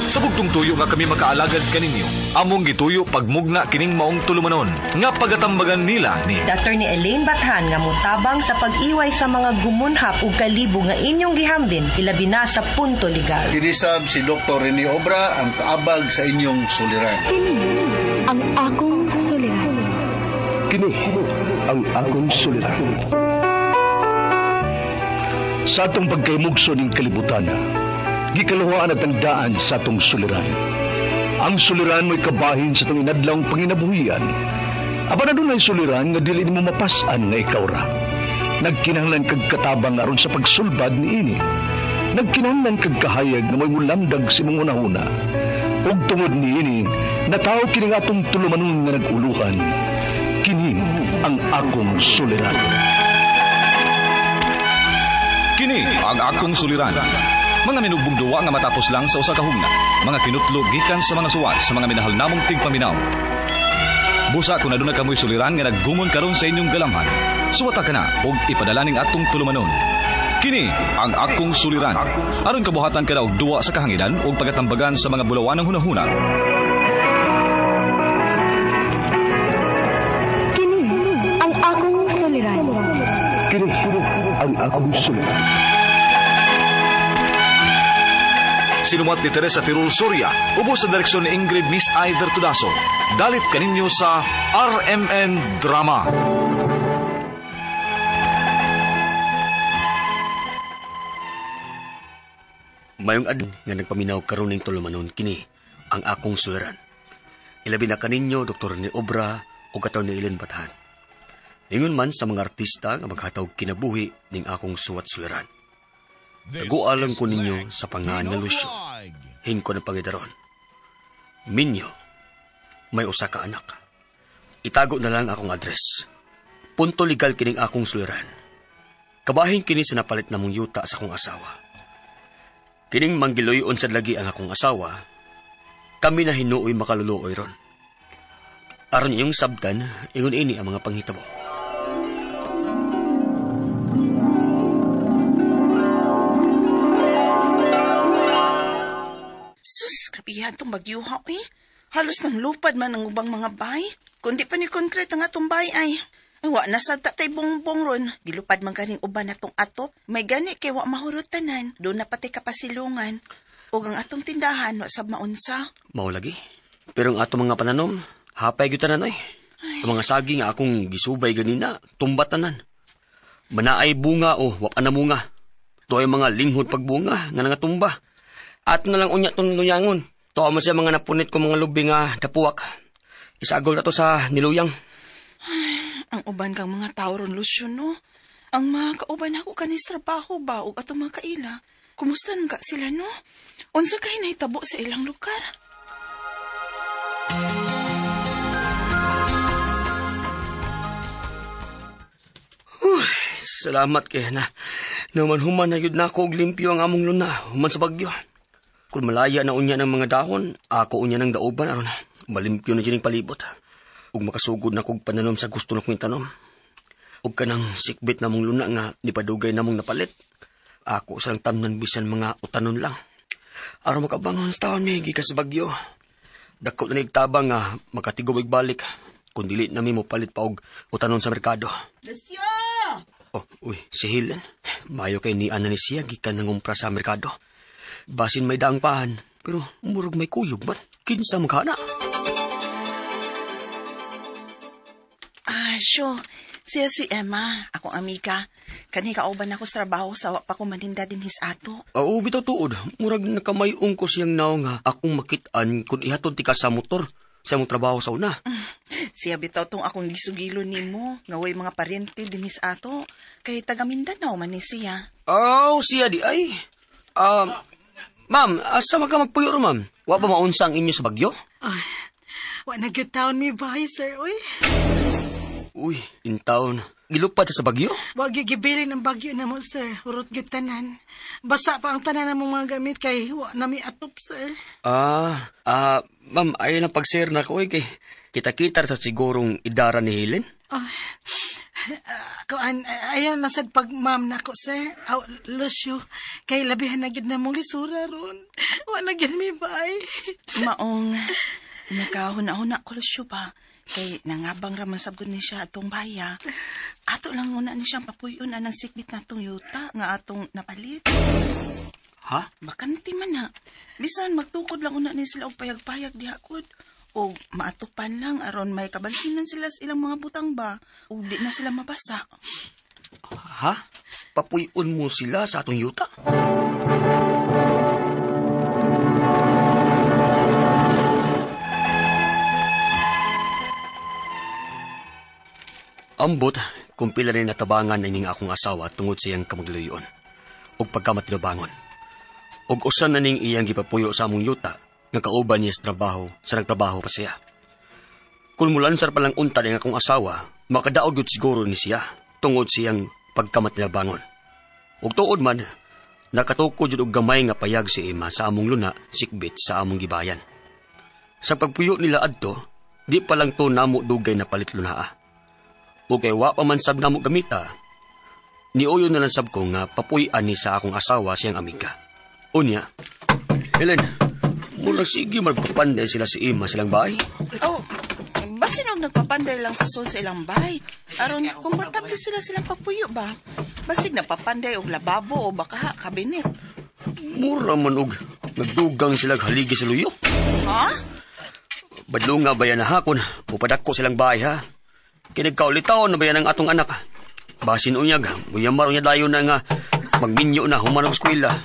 Sa bugtong tuyo nga kami makaalagad kaninyo, among gituyo pagmugna kining maong tulumanon nga pagatambagan nila ni Attorney Elaine Bathan nga motabang sa pag-iway sa mga gumunhap ug kalibo nga inyong gihambin ilabi na sa punto legal. Kinisab si Dr. Rene Obra ang kaabag sa inyong suliran. Kini ang akong suliran. Kini ang akong suliran. Sa atong pagkaymugso ning kalibutan, gikaluhaan at ang daan sa atong suliran. Ang suliran mo'y kabahin sa atong inadlawng panginabuhian. Apan adunay suliran nga dili nimo mapas-an nga ikaw ra. Nagkinahanglan kag katabang aron sa pagsulbad niini. Nagkinahanglan kag kahayag nga mo'y mulamdag sa imong hunahuna. Ug tungod niini, natawo kini nga atong tulumanon nga nag-uluhan. Kini ang akong suliran. Kini ang akong suliran. Mga minugbong duwa nga matapos lang sa usa ka hugna. Mga kinutlo gikan sa mga suwat sa mga minahal namong tigpaminaw. Busa kung aduna kamoy suliran nga naggumon karon sa inyong galamhan. Suwata ka na og ipadala ning atong tulumanon. Kini ang akong suliran. Aron kabuhatan ka na og duwa sa kahanginan og pagatambagan sa mga bulawanang hunahuna. Kini ang akong suliran. Kini ang akong suliran. Sinumat ni Teresa Tirul Soria, ubos sa direksyon ni Ingrid Miss Iver Tudaso. Dalit kaninyo sa RMN Drama. Mayong adlaw nga nagpaminaw karon ning tulumanon kini ang akong suliran. Ilabi na kaninyo Dr. ni Obra o kataw ni Ellen Batahan. Ingon man sa mga artista nga maghatag kinabuhi ning akong suwat suliran. Tagualan ko ninyo sa pangalan nga Lucio. Hingko ng pangidaron. Minyo, may usa ka anak. Itago na lang akong address. Punto legal kining akong suliran. Kabahin kini sa napalit namong yuta sa akong asawa. Kining manggiloy-on sa lagi ang akong asawa, kami na hinuoy makaluluoy ron. Aron iyong sabtan, ingon ini ang mga panghitabo. Sus, grabihan tong bagyuha, eh. Halos nang lupad man ang ubang mga bay. Kundi pa ni konkret ang atong bay ay. Ay, wa na sa tatay bongbong ron. Gilupad man ganing uban natong atop. May gani kay wa mahurot tanan. Doon na pati kapasilungan. O ang atong tindahan, wa sab maunsa. Mao lagi. Pero ang atong mga pananom, hapay gyud tanan oy. Ang mga saging nga akong gisubay ganina, tumbat tanan. Manaay bunga o wa pa namunga. Tuoy mga linghod pagbunga nga nangatumba. Ato na lang unya tong luyangon. Tuwa mo siya mga napunit ko mga lubi nga dapuwak. Isagol na to sa niluyang. Ay, ang uban kang mga tao ron, Lucio, no? Ang mga kauban ako kanis trabaho ba o atong mga kaila. Kumusta nang ka sila, no? Unsa kay nahitabo sa ilang lugar? Uy, salamat kay na. Naman human na yun na ako og limpyo ang among luna. Human sa bagyo. Kung malaya na unya ng mga dahon, ako unya ng dauban aron malimpyo na dyan ang palibot. Ug makasugod na kog pananom sa gusto na kong tanom. Ug kanang sikbit na mong luna nga nipadugay na mong napalit. Ako sa lang tamnan bisan mga utanon lang. Aron makabangon sa taon mi gikan sa bagyo. Dako na nigtabang nga makatigom balik. Kung dili na mi mopalit pa og utanon sa merkado. Lucio! Oh, uy, si Helen. Mayo kay ni Ana ni siya gikan nangumpra sa merkado. Basin may daang pahan, pero murag may kuyog man. Kinsa magkana? Ah, sure. Siya si Emma, akong amiga. Kani kauban ako sa trabaho sa wa pa ko maninda din his ato. Oo, bitaw tuod. Murag nakamayong ko siyang naong nga akong makitaan kung ihatod ti ka sa motor sa imong trabaho sa una. Siya bitaw tong akong gisugilo nimo nga way mga parente din his ato. Kay taga Mindanao man ni siya. Oh, siya di ay. Ma'am, asa man ka magpuyo ro, ma'am? Wa pa maunsa ang inyo sa bagyo? Ay, wa na gyud taon mi bahay, sir, uy. Uy, in town. Gilupad sa bagyo? Wa gyud gibilin ang bagyo namo, sir. Hurot gyud tanan. Basa pa ang tanan namong mga gamit kay wa na mi atop, sir. Ma'am, ayaw na pag-share na ko, uy, kay kita-kita sa sigurong idara ni Helen. Oh, kuan, ayaw na sad pag ma'am nako, sir. Aw, Lucio, kay labihan na gyud namong lisura ron. Wa na gyud mi bay. Maong nakahuna-huna ko, Lucio ba? Kay nangabang raman sabgon ni siya atong baya. Ato lang una ni siyang papuyon anang sikbit natong yuta nga atong napalit. Ha? Bakante man na. Bisan magtukod lang una ni sila og payag-payag diha kod. O maatupan lang aron may kabalhinan sila sa ilang mga butang ba o di na sila mabasa. Ha? Papuyon mo sila sa atong yuta? Ambot kung pila ni natabangan ining akong asawa tungod sa iyang kamagluyon ug pagkamatinubangon. Ug usa na ning iyang gipapuyo sa among yuta nga kauban niya sa trabaho sa nagtrabaho pa siya. Kung mulansar pa lang unta ning akong asawa, makadaog yun siguro ni siya tungod siyang pagkamatinabangon. Ug tuod man, nakatukod yun og gamay nga payag si Emma sa among luna sikbit sa among gibayan. Sa pagpuyo nila adto, di pa lang to namo dugay na palit lunaa. Ug kay wa pa man sab namo gamita, niuyon na lang sab ko nga papuy-an ni sa akong asawa siyang amiga. Unya, Helen, mula sige magpapanday sila si Emma silang bahay. Oh, basin og nagpapanday lang sa sol sa ilang bahay. Aron komportable sila silang pagpuyo ba? Basig nagpapanday og lababo o baka ha, kabinet. Mura man og nagdugang sila haligi sa luyo. Ha? Badlo nga ba yan na hakon, mupadako silang bahay ha. Kinagkaulitaw na ba yan ang atong anak? Basin unyag, muyamar unya dayon na nga magminyo na human og eskwela.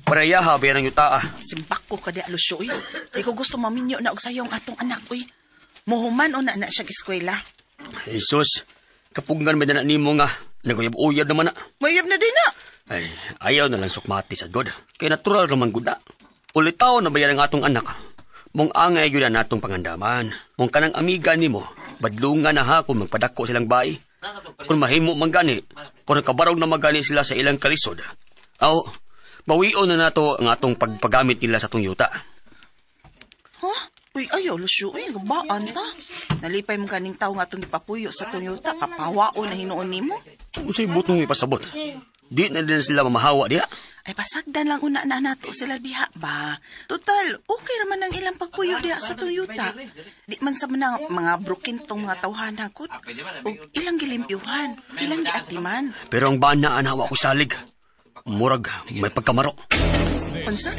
Pareyaha ba yan ang yutaa? Simbak ko ka di alusyo, uy. Di ko gusto maminyo na og sayo ang atong anak, uy. Muhuman o na na siyang eskwela. Jesus, kapugnan may dana nimo nga naguyab-uyab naman na. Mayab na din na. Ay, ayaw na lang sukmati sa God. Kay natural raman gud na. Ulitaw na ba yan ang atong anak? Mong angay yun na natong pangandaman. Mong kanang amiga nimo, badlungan na ha kung magpadako silang bahay. Kung mahimo man gani, kung nakabarog na magani sila sa ilang kalisod. Aw, bawion na nato ang atong pagpagamit nila sa atong yuta. Ha? Uy, ayaw, Lucio, uy, gabaan ta. Nalipay mo ganing tao nga atong gipapuyo sa atong yuta, papawaon na hinuon nimo. Unsay butong ipasabot? Di na din sila mamahawa diha. Ay, pasagdan lang una na nato sila diha ba? Total, okay raman ang ilang pagpuyo diha sa atong yuta. Di man sa manang mga broken tong mga tawhana gud. Og ilang gilimpyuhan, ilang giatiman. Pero ang bana anawa ko salig. Murag may pagkamaro. Unsa?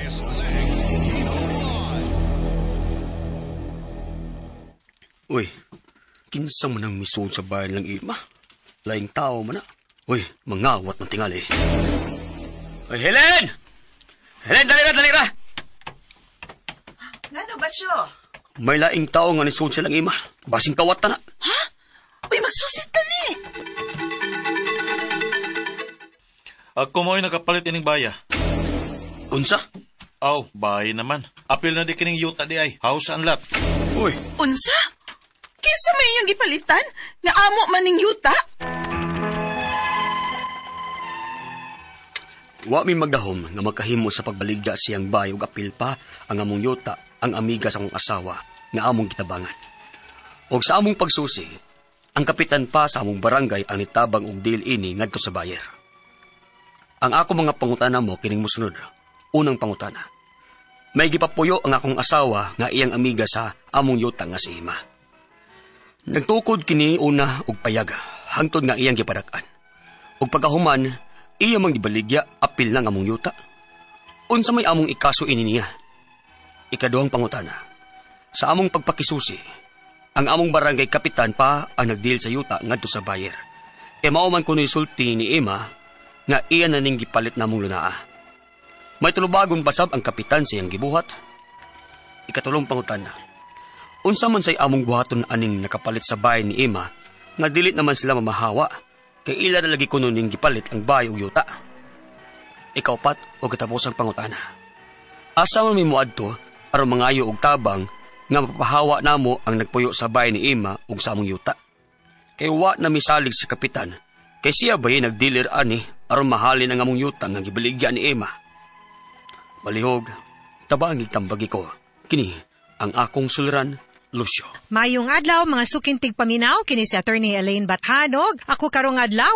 Uy, kinsa man ang misuod sa bayan lang ima? Laing tao man na. Uy, mangawat man tingali. Uy, Helen! Helen, dali ra, dali ra! Ngano ba siyo? May laing tao nga nisuod silang ima. Basing kawat na na. Ha? Uy, magsusit na ni! Ako mo'y nakapalit ining baya. Unsa? Aw, bahay naman. Apil na di kining yuta di ay. House and lot. Uy. Unsa? Kinsa may inyong gipalitan? Nga amo maning yuta? Wa mi magdahom nga makahimo sa pagbaligya siyang bay ug apil pa ang among yuta, ang amiga sa akong asawa nga among gitabangan. Og sa among pagsusi, ang kapitan pa sa among barangay ang nitabang og deal ini ngadto sa buyer. Ang ako mga pangutana mo kining mosunod. Unang pangutana. May gipapuyo ang akong asawa nga iyang amiga sa among yuta nga si Ima. Nagtukod kini una og payag hangtod nga iyang gipadak-an. Ug pagkahuman, iya mang gibaligya apil lang among yuta. Unsa may among ikaso ini niya? Ikaduhang pangutana. Sa among pagpakisusi, ang among barangay kapitan pa ang nagdeal sa yuta ngadto sa buyer. Kay mao man kuno'y sulti ni Emma nga iya na ning gipalit namong lunaa. May tulubagon pasab ang kapitan sa iyang gibuhat. Ikatulong pangutana. Unsa man say among buhaton aning nakapalit sa bahay ni Emma nga dili naman sila mamahawa kay ila na lagi kuno ning gipalit ang bahay ug yuta. Ikaupat o katapusang pangutana. Asa man mi moadto aron mangayo og tabang nga mapahawa namo ang nagpuyo sa bahay ni Emma ug sa among yuta. Kay wa na misalig sa kapitan kay siya bay nagdealer ani aron mahalin ang among yuta nga gibaligya ni Emma. Balihog, tabangig tambagi ko. Kini ang akong suliran, Lucio. Mayong adlaw mga suking tigpaminaw kini si Attorney Elaine Bathanog. Ako karong adlaw,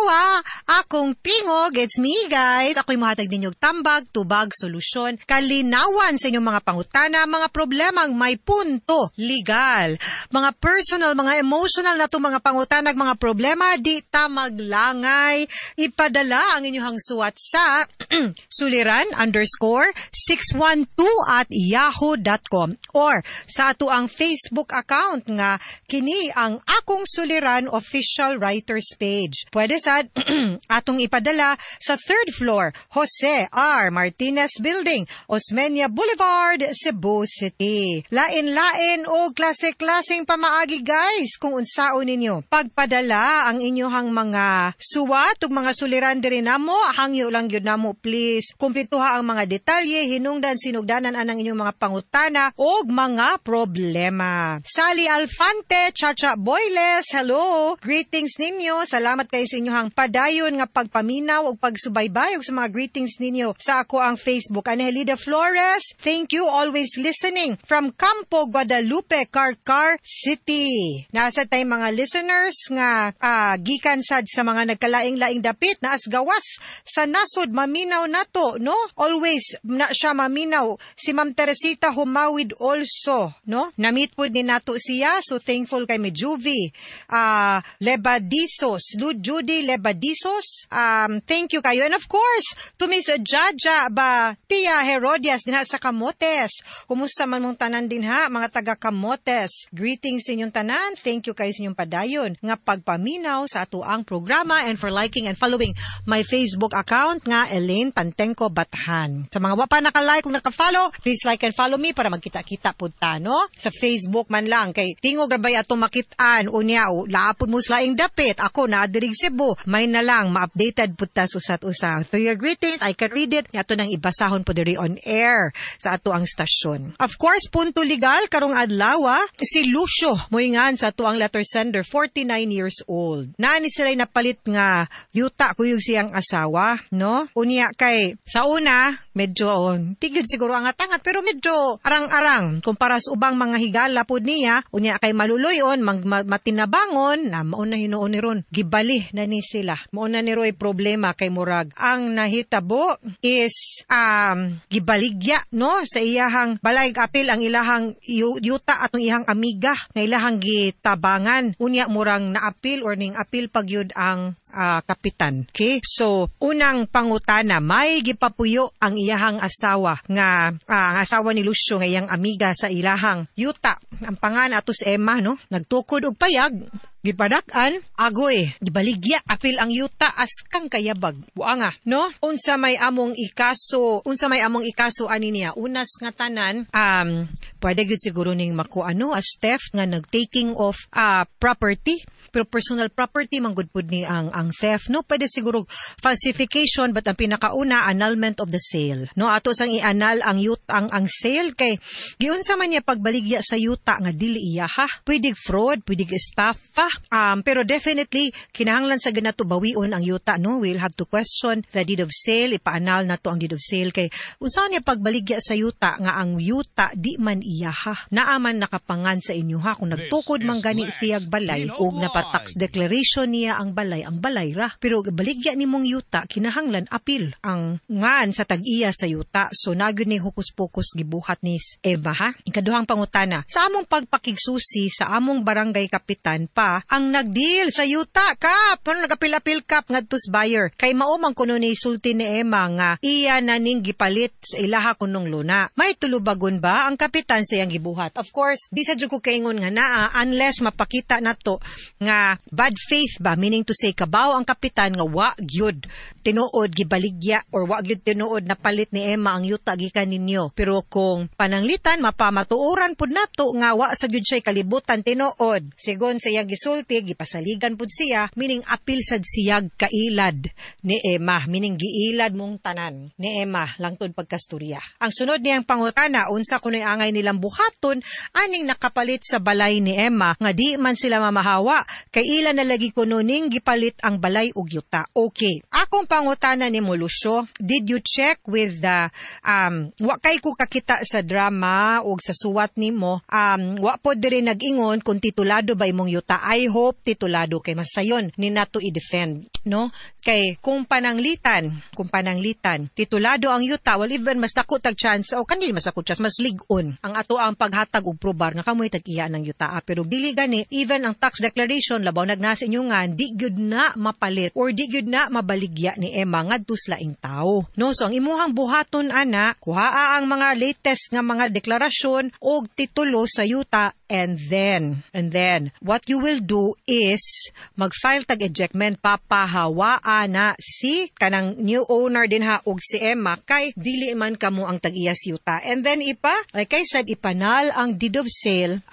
akong tingog, it's me guys. Ako'y mohatag ninyo og tambag, tubag, solusyon, kalinawan sa inyong mga pangutana, mga problemang may punto legal, mga personal, mga emotional na itong mga pangutana, mga problema, di ta maglangay. Ipadala ang inyong suwat sa suliran_612@yahoo.com or sa ato ang Facebook Facebook account nga kini ang Akong Suliran official writers page. Pwede sad atong ipadala sa third floor, Jose R. Martinez Building, Osmeña Boulevard, Cebu City. Lain-lain o klase-klaseng pamaagi, guys, kung unsaon ninyo pagpadala ang inyong mga suwat ug mga suliran diri namo. Hangyo lang gyud namo, please kumpletuha ang mga detalye, hinungdan sinugdanan anang inyong mga pangutana og mga problema. Sally Alfante, Chacha Boyles, hello. Greetings ninyo. Salamat kay sa inyong padayon nga pagpaminaw ug pagsubaybay ug sa mga greetings ninyo sa ako ang Facebook. Angelida Flores, thank you, always listening from Campo Guadalupe, Carcar City. Nasa tay mga listeners nga gikan sad sa mga nagkalaing-laing dapit naas gawas sa nasod maminaw nato, no? Always na siya maminaw. Si Ma'am Teresita Humawid also, no? Na-meet pod ni nato siya, so thankful kay mi. Juvie Lebadisos, Judy Lebadisos, thank you kayo. And of course, to Miss Jaja ba Tia Herodias dinha sa Camotes. Kumusta man mong tanan din ha, mga taga Camotes? Greetings sa inyong tanan. Thank you kayo sa inyong padayon nga pagpaminaw sa ato ang programa and for liking and following my Facebook account nga Elaine Tantengco Bathan. Sa mga wa pa naka-like kung naka-follow, please like and follow me para magkita-kita pud ta, no? Sa Facebook man lang kay tingog ra bay ato makit-an unya o laapod mo sa laing dapit. Ako naa diri Cebu, may na lang ma-updated pud ta sa usat usa. Through your greetings, I can read it. Ato nang ibasahon po diri on air sa ato ang stasyon. Of course, Punto Legal karong adlaw, si Lucio moingan sa ato ang letter sender, 49 years old. Naa ni sila napalit nga yuta kuyog siyang asawa, no? Unya kay sa una medyo tigid siguro ang atangat pero medyo arang-arang kumpara sa ubang mga higala pud niya. Unya kay maluloyon mag, matinabangon na mao na hinuon ni ron gibali na ni sila. Mao na ni Roy problema kay murag ang nahitabo is gibaligya, no, sa iyahang balay apil ang ilahang yuta atong iyang amiga nga ilahang gitabangan. Unya murang naapil or ning apil pagyud ang kapitan. Okay, so unang pangutana, may gipapuyo ang iyahang asawa nga ang asawa ni Lucio nga iyang amiga sa ilahang yuta. Ang pangan ato si Emma, no? Nagtukod og payag, gipadak-an, agoy, gibaligya apil ang yuta askang kayabag. Buanga, no? Unsa may among ikaso, unsa may among ikaso ani niya? Unas nga tanan, pwede gyud siguro ning makuano as theft nga nag-taking of property, pero personal property man gud pud ni ang theft, no? Pwede siguro falsification, but ang pinakauna, annulment of the sale, no? Ato sang i-annul ang yut ang sale kay giunsa man niya pagbaligya sa yuta nga dili iya ha. Pwede fraud, pwede estafa, pero definitely kinahanglan sa ganato bawion ang yuta, no? We'll have to question the deed of sale, ipa-annul nato ang deed of sale kay unsa niya pagbaligya sa yuta nga ang yuta di man iya ha, naaman nakapangan sa inyo ha. Kung nagtukod man gani siyag balay ug napa-tax declaration niya ang balay ra, pero baligya nimong yuta, kinahanglan apil ang ngan sa tag-iya sa yuta. So nagyud ni hukus-pokus gibuhat ni Eva ha. Ikaduhang pangutana, sa among pagpakigsusi sa among barangay kapitan pa ang nagdeal sa yuta kap ano nagapil-apil kap ngadto sa buyer kay mao man kuno ni sulti ni Emma nga iya na ning gipalit sa ilaha kunong luna, may tulubagon ba ang kapitan sa iyang gibuhat? Of course, di sa jud ko kaingon nga naa unless mapakita nato nga bad faith ba, meaning to say kabaw ang kapitan nga wa gyud tinuod gibaligya or wa gyud tinuod napalit ni Emma ang yuta gikan ninyo. Pero kung pananglitan mapamatuoran pud nato nga wa sa gyud siya kalibutan tinuod sigon sa iyang gisulti, gipasaligan pud siya, meaning apil sad siyag kailad ni Emma, meaning giilad mong tanan ni Emma langtod pagkasturya. Ang sunod niyang pangutana, unsa kunoy angay nilang buhaton aning nakapalit sa balay ni Emma nga di man sila mamahawa kay ila na lagi kuno ning gipalit ang balay ug yuta? Okay, akong pangutana ni mo, Lucio, did you check with the wa kay ko kakita sa drama ug sa suwat nimo, wa po diri nag-ingon kung titulado ba imong yuta. I hope titulado kay masayon ni nato i-defend, no? Kay kung pananglitan titulado ang yuta, well, even mas dako tag chance o kanil mas dako chance, mas lig-on ang ato ang paghatag og probar nga kamoy tag-iya ng yuta. Pero dili gani, even ang tax declaration declaration labaw nagnas inyo nga di gyud na mapalit or di gyud na mabaligya ni Emma ngadto sa laing tawo, no? So ang imuhang buhaton ana, kuhaa ang mga latest nga mga deklarasyon og titulo sa yuta, and then what you will do is mag-file tag ejectment, papahawaa na si kanang new owner din ha og si Emma kay dili man kamo ang tag-iyas yuta. And then ipa, like I said, ipanal ang deed of sale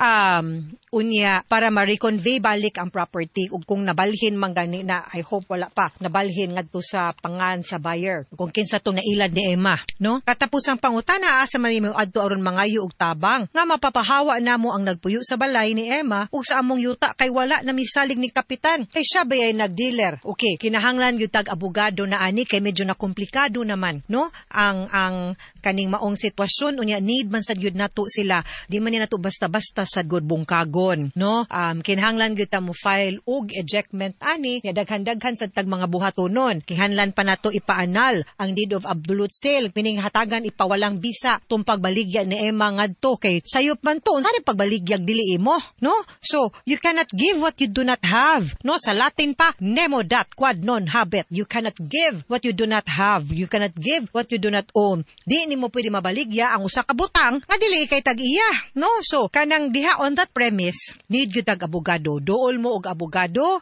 unya para ma-reconvey balik ang property ug kung nabalhin man gani na, I hope wala pa nabalhin ngadto sa pangan sa buyer kung kinsa tong nailad ni Emma, no? Katapusang pangutana, asa man mi adto aron mangayo og tabang nga mapapahawa namo ang nagpuyo sa balay ni Emma ug sa among yuta kay wala na misalig ni kapitan kay siya bayay nagdealer. Okay, kinahanglan gyud tag abogado na ani kay medyo na komplikado naman, no? Ang kaning maong sitwasyon unya need man sad gyud nato sila, di man ni nato basta-basta sad gud bungkagon, no? Kinahanglan gyud ta mo file og ejectment ani, nya daghan-daghan sad tag mga buhatonon. Kinahanglan pa nato ipaanal ang deed of absolute sale, meaning hatagan ipawalang bisa tong pagbaligya ni Emma ngadto kay sayop man to, unsa ni pagbaligyag dili imo, no? So you cannot give what you do not have, no? Sa Latin pa, nemo dat quod non habet. You cannot give what you do not have. You cannot give what you do not own. Di nimo pwede mabaligya ang usa ka butang nga dili ikay tag-iya, no? So kanang diha on that premise, need gyud tag abogado. Dool mo og abogado.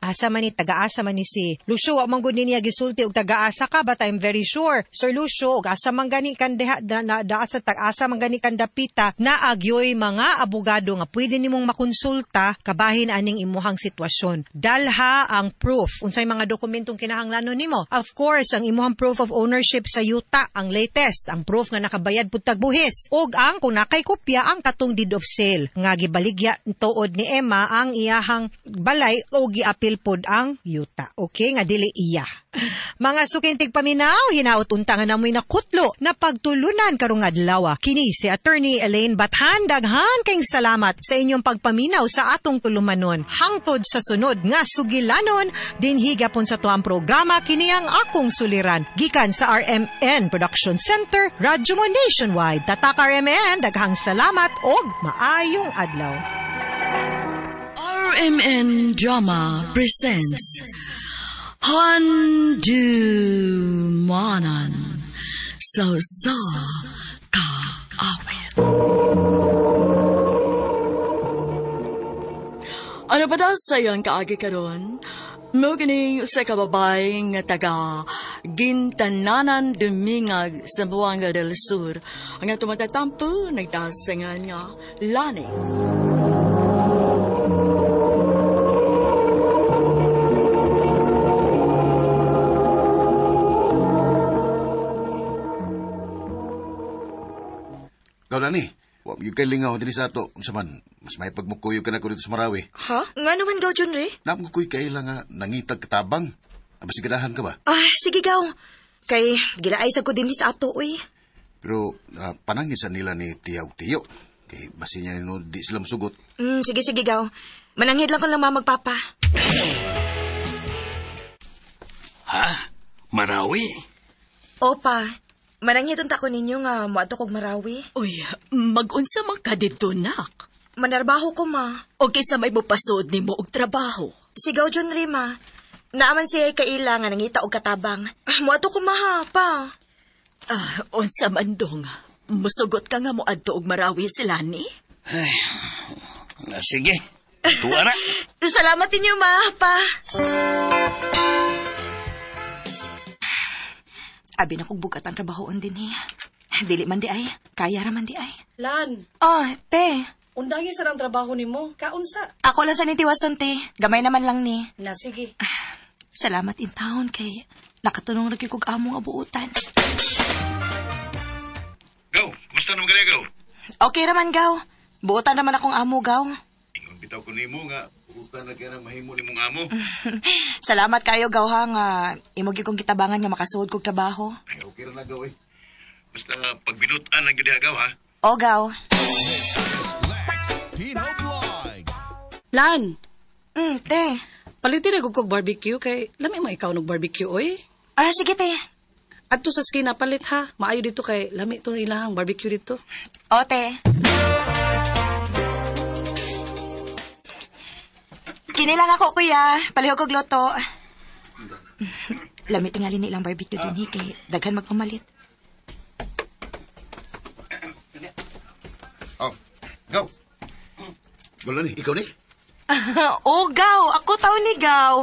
Asa man ni taga-asa man ni si Lucio, wa man gud niya gisulti og taga-asa ka, but I'm very sure Sir Lucio og asa man gani kan diha da sa tag-asa man gani kan dapita na agyoy mga abogado nga pwede nimong makonsulta kabahin aning imuhang sitwasyon. Dalha ang proof unsay mga dokumentong kinahanglanon nimo. Of course, ang imuhang proof of ownership sa yuta, ang latest, ang proof nga nakabayad pud tag buhis, ug ang kung nakay kopya ang katong deed of sale nga gibaligya tuod ni Emma ang iyahang balay o giapil pod ang yuta. Okay, nga dili iya. Mga suking tigpaminaw, hinaot unta nga namoy nakutlo na pagtulunan karong adlaw. Kini si Attorney Elaine Bathan, daghan kayong salamat sa inyong pagpaminaw sa atong tulumanon. Hangtod sa sunod nga sugilanon, dinhi gapon sa tuang programa kini ang akong suliran. Gikan sa RMN Production Center, Radyo Mo Nationwide. Tatak RMN, daghang salamat og maayong adlaw. RMN Drama presents Handumanan sa Usa Ka Awit. Ano ba daw sa'yo ang kaagi karon? Mo kining usa ka babae nga taga Gintananan Dumingag sa Zamboanga del Sur. Ang atong matatampo nagtasingan nga Lani. Ikaw, Lani, yung kay lingaw din sa ato. Unsa man, mas may pagmukuyog ka na ko dito sa Marawi. Ha? Nga naman, Gaw, Junri? Napagkukuy kaila nga nangitag katabang. Aba, sigarahan ka ba? Ah, sige, Gaw. Kay gilaay sa ko din sa ato, uy. Pero panangisan nila ni Tiya ug Tiyo. Kay basi niya no, di sila masugot. Sige, sige, Gaw. Mananghid lang ko lang mamagpapa. Ha? Marawi? Opa. Mananghid unta ko ninyo nga moadto kog Marawi. Uy, magunsa man ka didto, nak? Manarbaho ko, ma. O kaysa may mopasod nimo og trabaho. Sigaw, John Rima. Naaman siya kaila nga nangita og katabang. Moadto ko, ma, ha, pa. Ah, unsa man dong. Musugot ka nga moadto og Marawi sila ni? Ay, sige. Tuwa na. Salamat ninyo, ma, pa. Abi na kong bugat ang trabahoon din eh. Dili man di ay. Kaya raman di ay. Lan. Oh, te. Undangi sa ang trabaho nimo. Kaunsa? Ako lang sa nitiwason, te. Gamay naman lang ni. Na, sige. Salamat in town kay nakatunong ra kog among abuutan. Gaw, kumusta naman gani, Gaw? Okay raman, Gaw. Buutan naman akong amo, Gaw. Ingon bitaw ko nimo nga buutan na kaya nang mahimo nimong amo. Salamat kayo, Gaw, ha, nga imo gyud kong gitabangan nga makasuod kog trabaho. Ay, okay ra na, Gaw, eh. Basta pagbinutan lang gyud Gaw, ha? O, Gaw. Lan. Te. Palitin na kog barbecue kay lami mo ikaw nog barbecue, oy. Ah, sige, te. Adto sa skina palit ha. Maayo dito kay lami to ilahang barbecue dito. O, te. Dini lang ako, kuya. Palihog kog luto. Lami tingali ni ilang barbecue din, kay daghan magpamalit. Oh, go. Wala ni, ikaw ni? Oh, Gaw. Ako tao ni Gaw.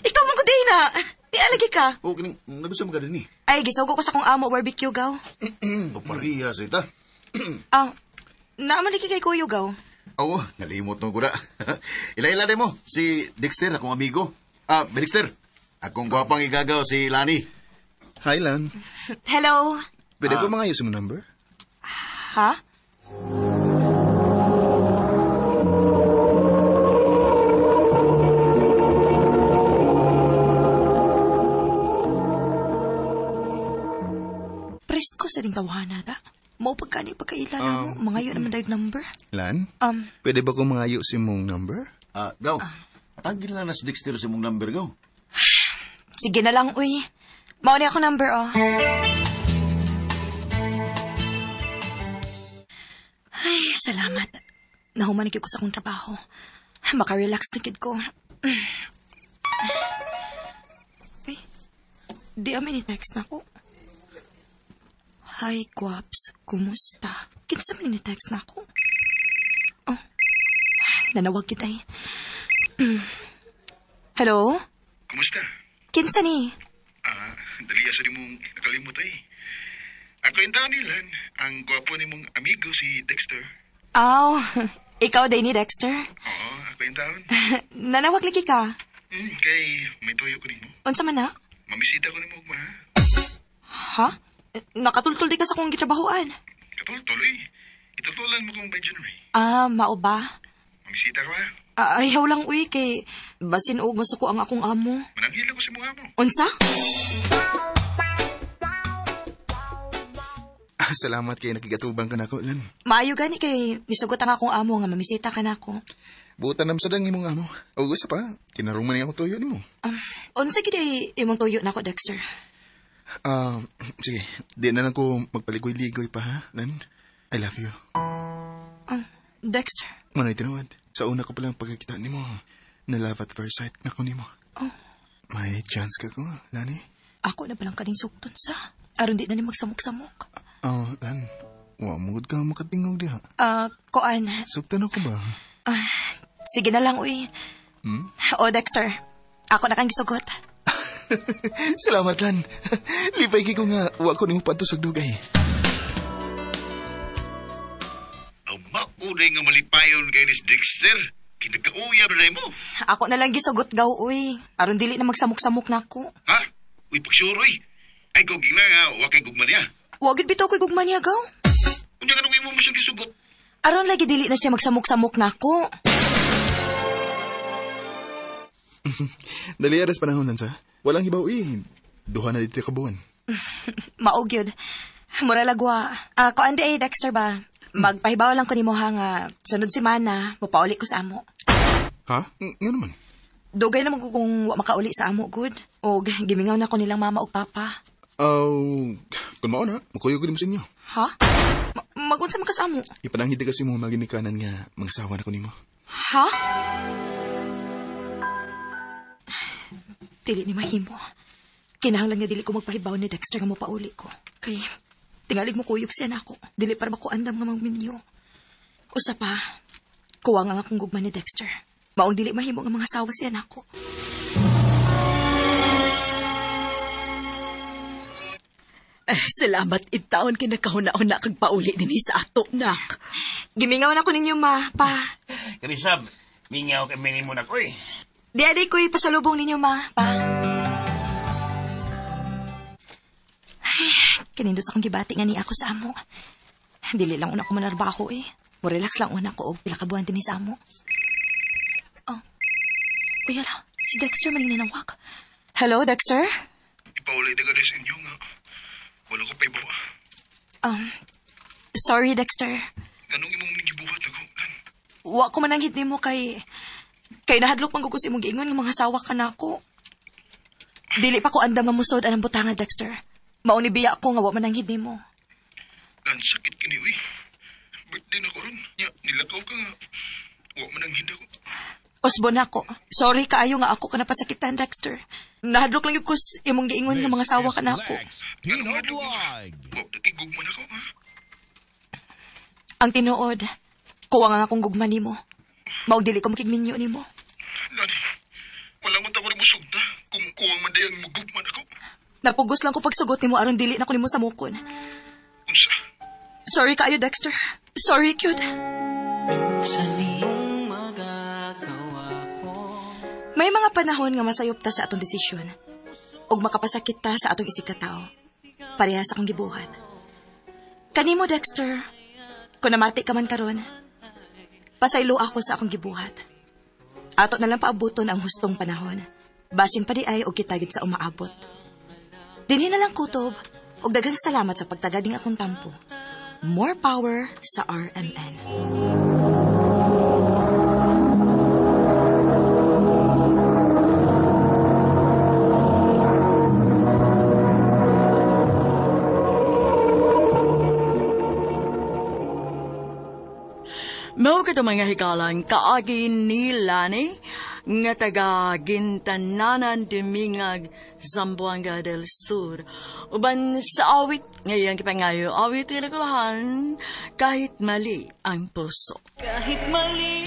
Ikaw man ko din na. Di alagi ka. Oh, kining, nagusto mo ka din ni. Ay, gisugo ko sa kong amo barbecue, Gaw. O, pariya sa ita. Ah, naaman lagi kay Kuyo, Gaw. Oo, nalimot nung kura. Ila-ila din mo, si Dexter, akong amigo. Ah, Dexter, akong gwapang igagaw si Lani. Hi, Lan. Hello. Pwede ko mga ayos mo number? Ha? Presko sa ding tawahan ta. Mao pagkani pagkaila na mo, mga yun naman dayog number. Lan? Pwede ba kong mga ayos mong number? Ah, Gaw. Tagin lang na si Dexter sa mong number, Gaw. Sige na lang, uy. Mao ni ako number, oh. Ay, salamat. Nahuman ko sa akong trabaho. Makarelax na kid ko. Ay, di amin ni-text na ko. Hi, Guaps. Kumusta? Kinsa man ni-text na ako? Oh, nanawag kita eh. Hello? Kumusta? Kinsa ni? Ah, dali sa mong nakalimot ay. Ako yung taon ni Lan, ang gwapo ni mong amigo si Dexter. Aw, ikaw day ni Dexter. Oo, ako yung taon. Nanawag lagi ka. Kay may tuyo ko nimo. Unsa man na? Mamisita ko nimo ugma ha. Ha? Nakatultul di ka sa kong gitrabahoan. Katultol eh. Itutulan mo kong by January. Ah, mao ba? Mamisita ka ba? Ayaw lang uy kay basin og masuko ang akong amo. Mananghil ako sa mukha mo. Unsa? Ah, salamat kay nakigatubang ka na ko, Lan. Maayo gani kay nisugot ang akong amo nga mamisita ka nako. Butan nam sa dang imong amo. O gusto pa, kinarong man akong tuyo nimo. Unsa gid ay imong tuyo nako, Dexter? Ah, sige, di na lang ko magpaligoy-ligoy pa ha, Lan. I love you. Dexter. Manoy tinuod. Sa una ko palang pagkakita nimo, na love at first sight na ko nimo. Oh. May chance ka ko, Lani. Ako na palang kaning sugton sa. Aron di na ni magsamok-samok. Oh, Lan. Wa mo gud ka makatingog diha. Ah, koan. Sugtan ako ba? Ah, sige na lang uy. Hmm? O Dexter, ako na kang gisugot. Salamat, Lan. Lipay kay ko nga wa ko nimo padto sa dugay. Ang maunay nga malipayon kay ni Dexter. Kinagkauyab na mo. Ako na lang gisugot gaw uy. Aron dili na magsamok-samok nako. Ha? Uy, pagsuroy. Ay, kung gina nga, wa kay gugma niya. Wa gid bitaw ko'y gugma niya gaw. Unya kanong imo mo siyang gisugot. Aron lagi dili na siya magsamok-samok nako. Dali aras panahon lan sa. Walang hibaw eh. Duha na dito ka buwan. Mao gyud. Mura lagwa. Ah, kuan di ay Dexter ba? Magpahibaw lang ko nimo ha nga sunod semana mopauli ko sa amo. Ha? Nga naman. Dugay naman ko kung wa makauli sa amo good. Og gimingaw na ko nilang mama ug papa. Oh, kung mao na, makuyog ko nimo sa inyo. Ha? Magunsa man ka sa amo? Ipananghid kasi mo maginikanan nga mga sawa na ko nimo. Ha? Dili ni mahimo. Kinahanglan nga dili ko magpahibaw ni Dexter nga mopauli ko. Kay tingalig mo kuyog siya nako. Dili para makuandam nga magminyo. Usa pa, kuwang ang akong gugma ni Dexter. Maong dili mahimo nga mga sawa siya nako. Eh, salamat intaon kinakahuna-huna kag pauli dinhi sa ato, nak. Gimingaw na ko ninyo, ma, pa. Kanisab, mingaw kami ni mo na ko eh. Di aday ko'y pasalubong ninyo, ma, pa. Ay, kanindot sa akong gibati nga ni ako sa amo. Dili lang una ko manarbaho eh. Mo-relax lang una ko og pila ka buwan dinhi sa amo. Oh. Uy, ala, si Dexter maning nanawag. Hello, Dexter? Ipauli na ka rin sa inyo nga. Wala ko pa ibawa. Sorry, Dexter. Anong imong gibuhat ako? Wa ko mananghid nimo kay nahadlok man ko sa imong giingon nga mga sawa ka nako. Dili pa ko andam nga musod anang butanga, Dexter. Mao ni biya ko nga wa mananghid nimo. Lan, sakit kini, uy. Birthday na ko ron. Nya, nilakaw ka nga. Wa mananghid ako. Usbon ako. Sorry kaayo nga ako ka napasakitan, Dexter. Nahadlok lang yung kus imong giingon nga mga sawa ka na ako. Pino Vlog. Ang tinuod, kuwang ang akong gugma nimo. Maog dili ko makigminyo nimo. Lani, wala man ta ko nimo sugta kung kuwang man dayang mugugman ako. Napugos lang ko pagsugot nimo aron dili na ko nimo samukon. Unsa? Sorry kaayo, Dexter. Sorry, cute. May mga panahon nga masayop ta sa atong desisyon ug makapasakit ta sa atong isig katao. Parehas akong gibuhat. Kanimo, Dexter, kung namati ka man karon, pasaylo ako sa akong gibuhat. Ato na lang paabuton ang hustong panahon. Basin pa di ay og kita gid sa umaabot. Dinhi na lang kutob ug daghang salamat sa pagtagad ning akong tampo. More power sa RMN. Mao kadto mga hikalan kaagi ni Lani nga taga Gintananan Dumingag, Zamboanga del Sur. Uban sa awit ngayang kipangayo, awit nga nagulahan kahit mali ang puso. Kahit mali.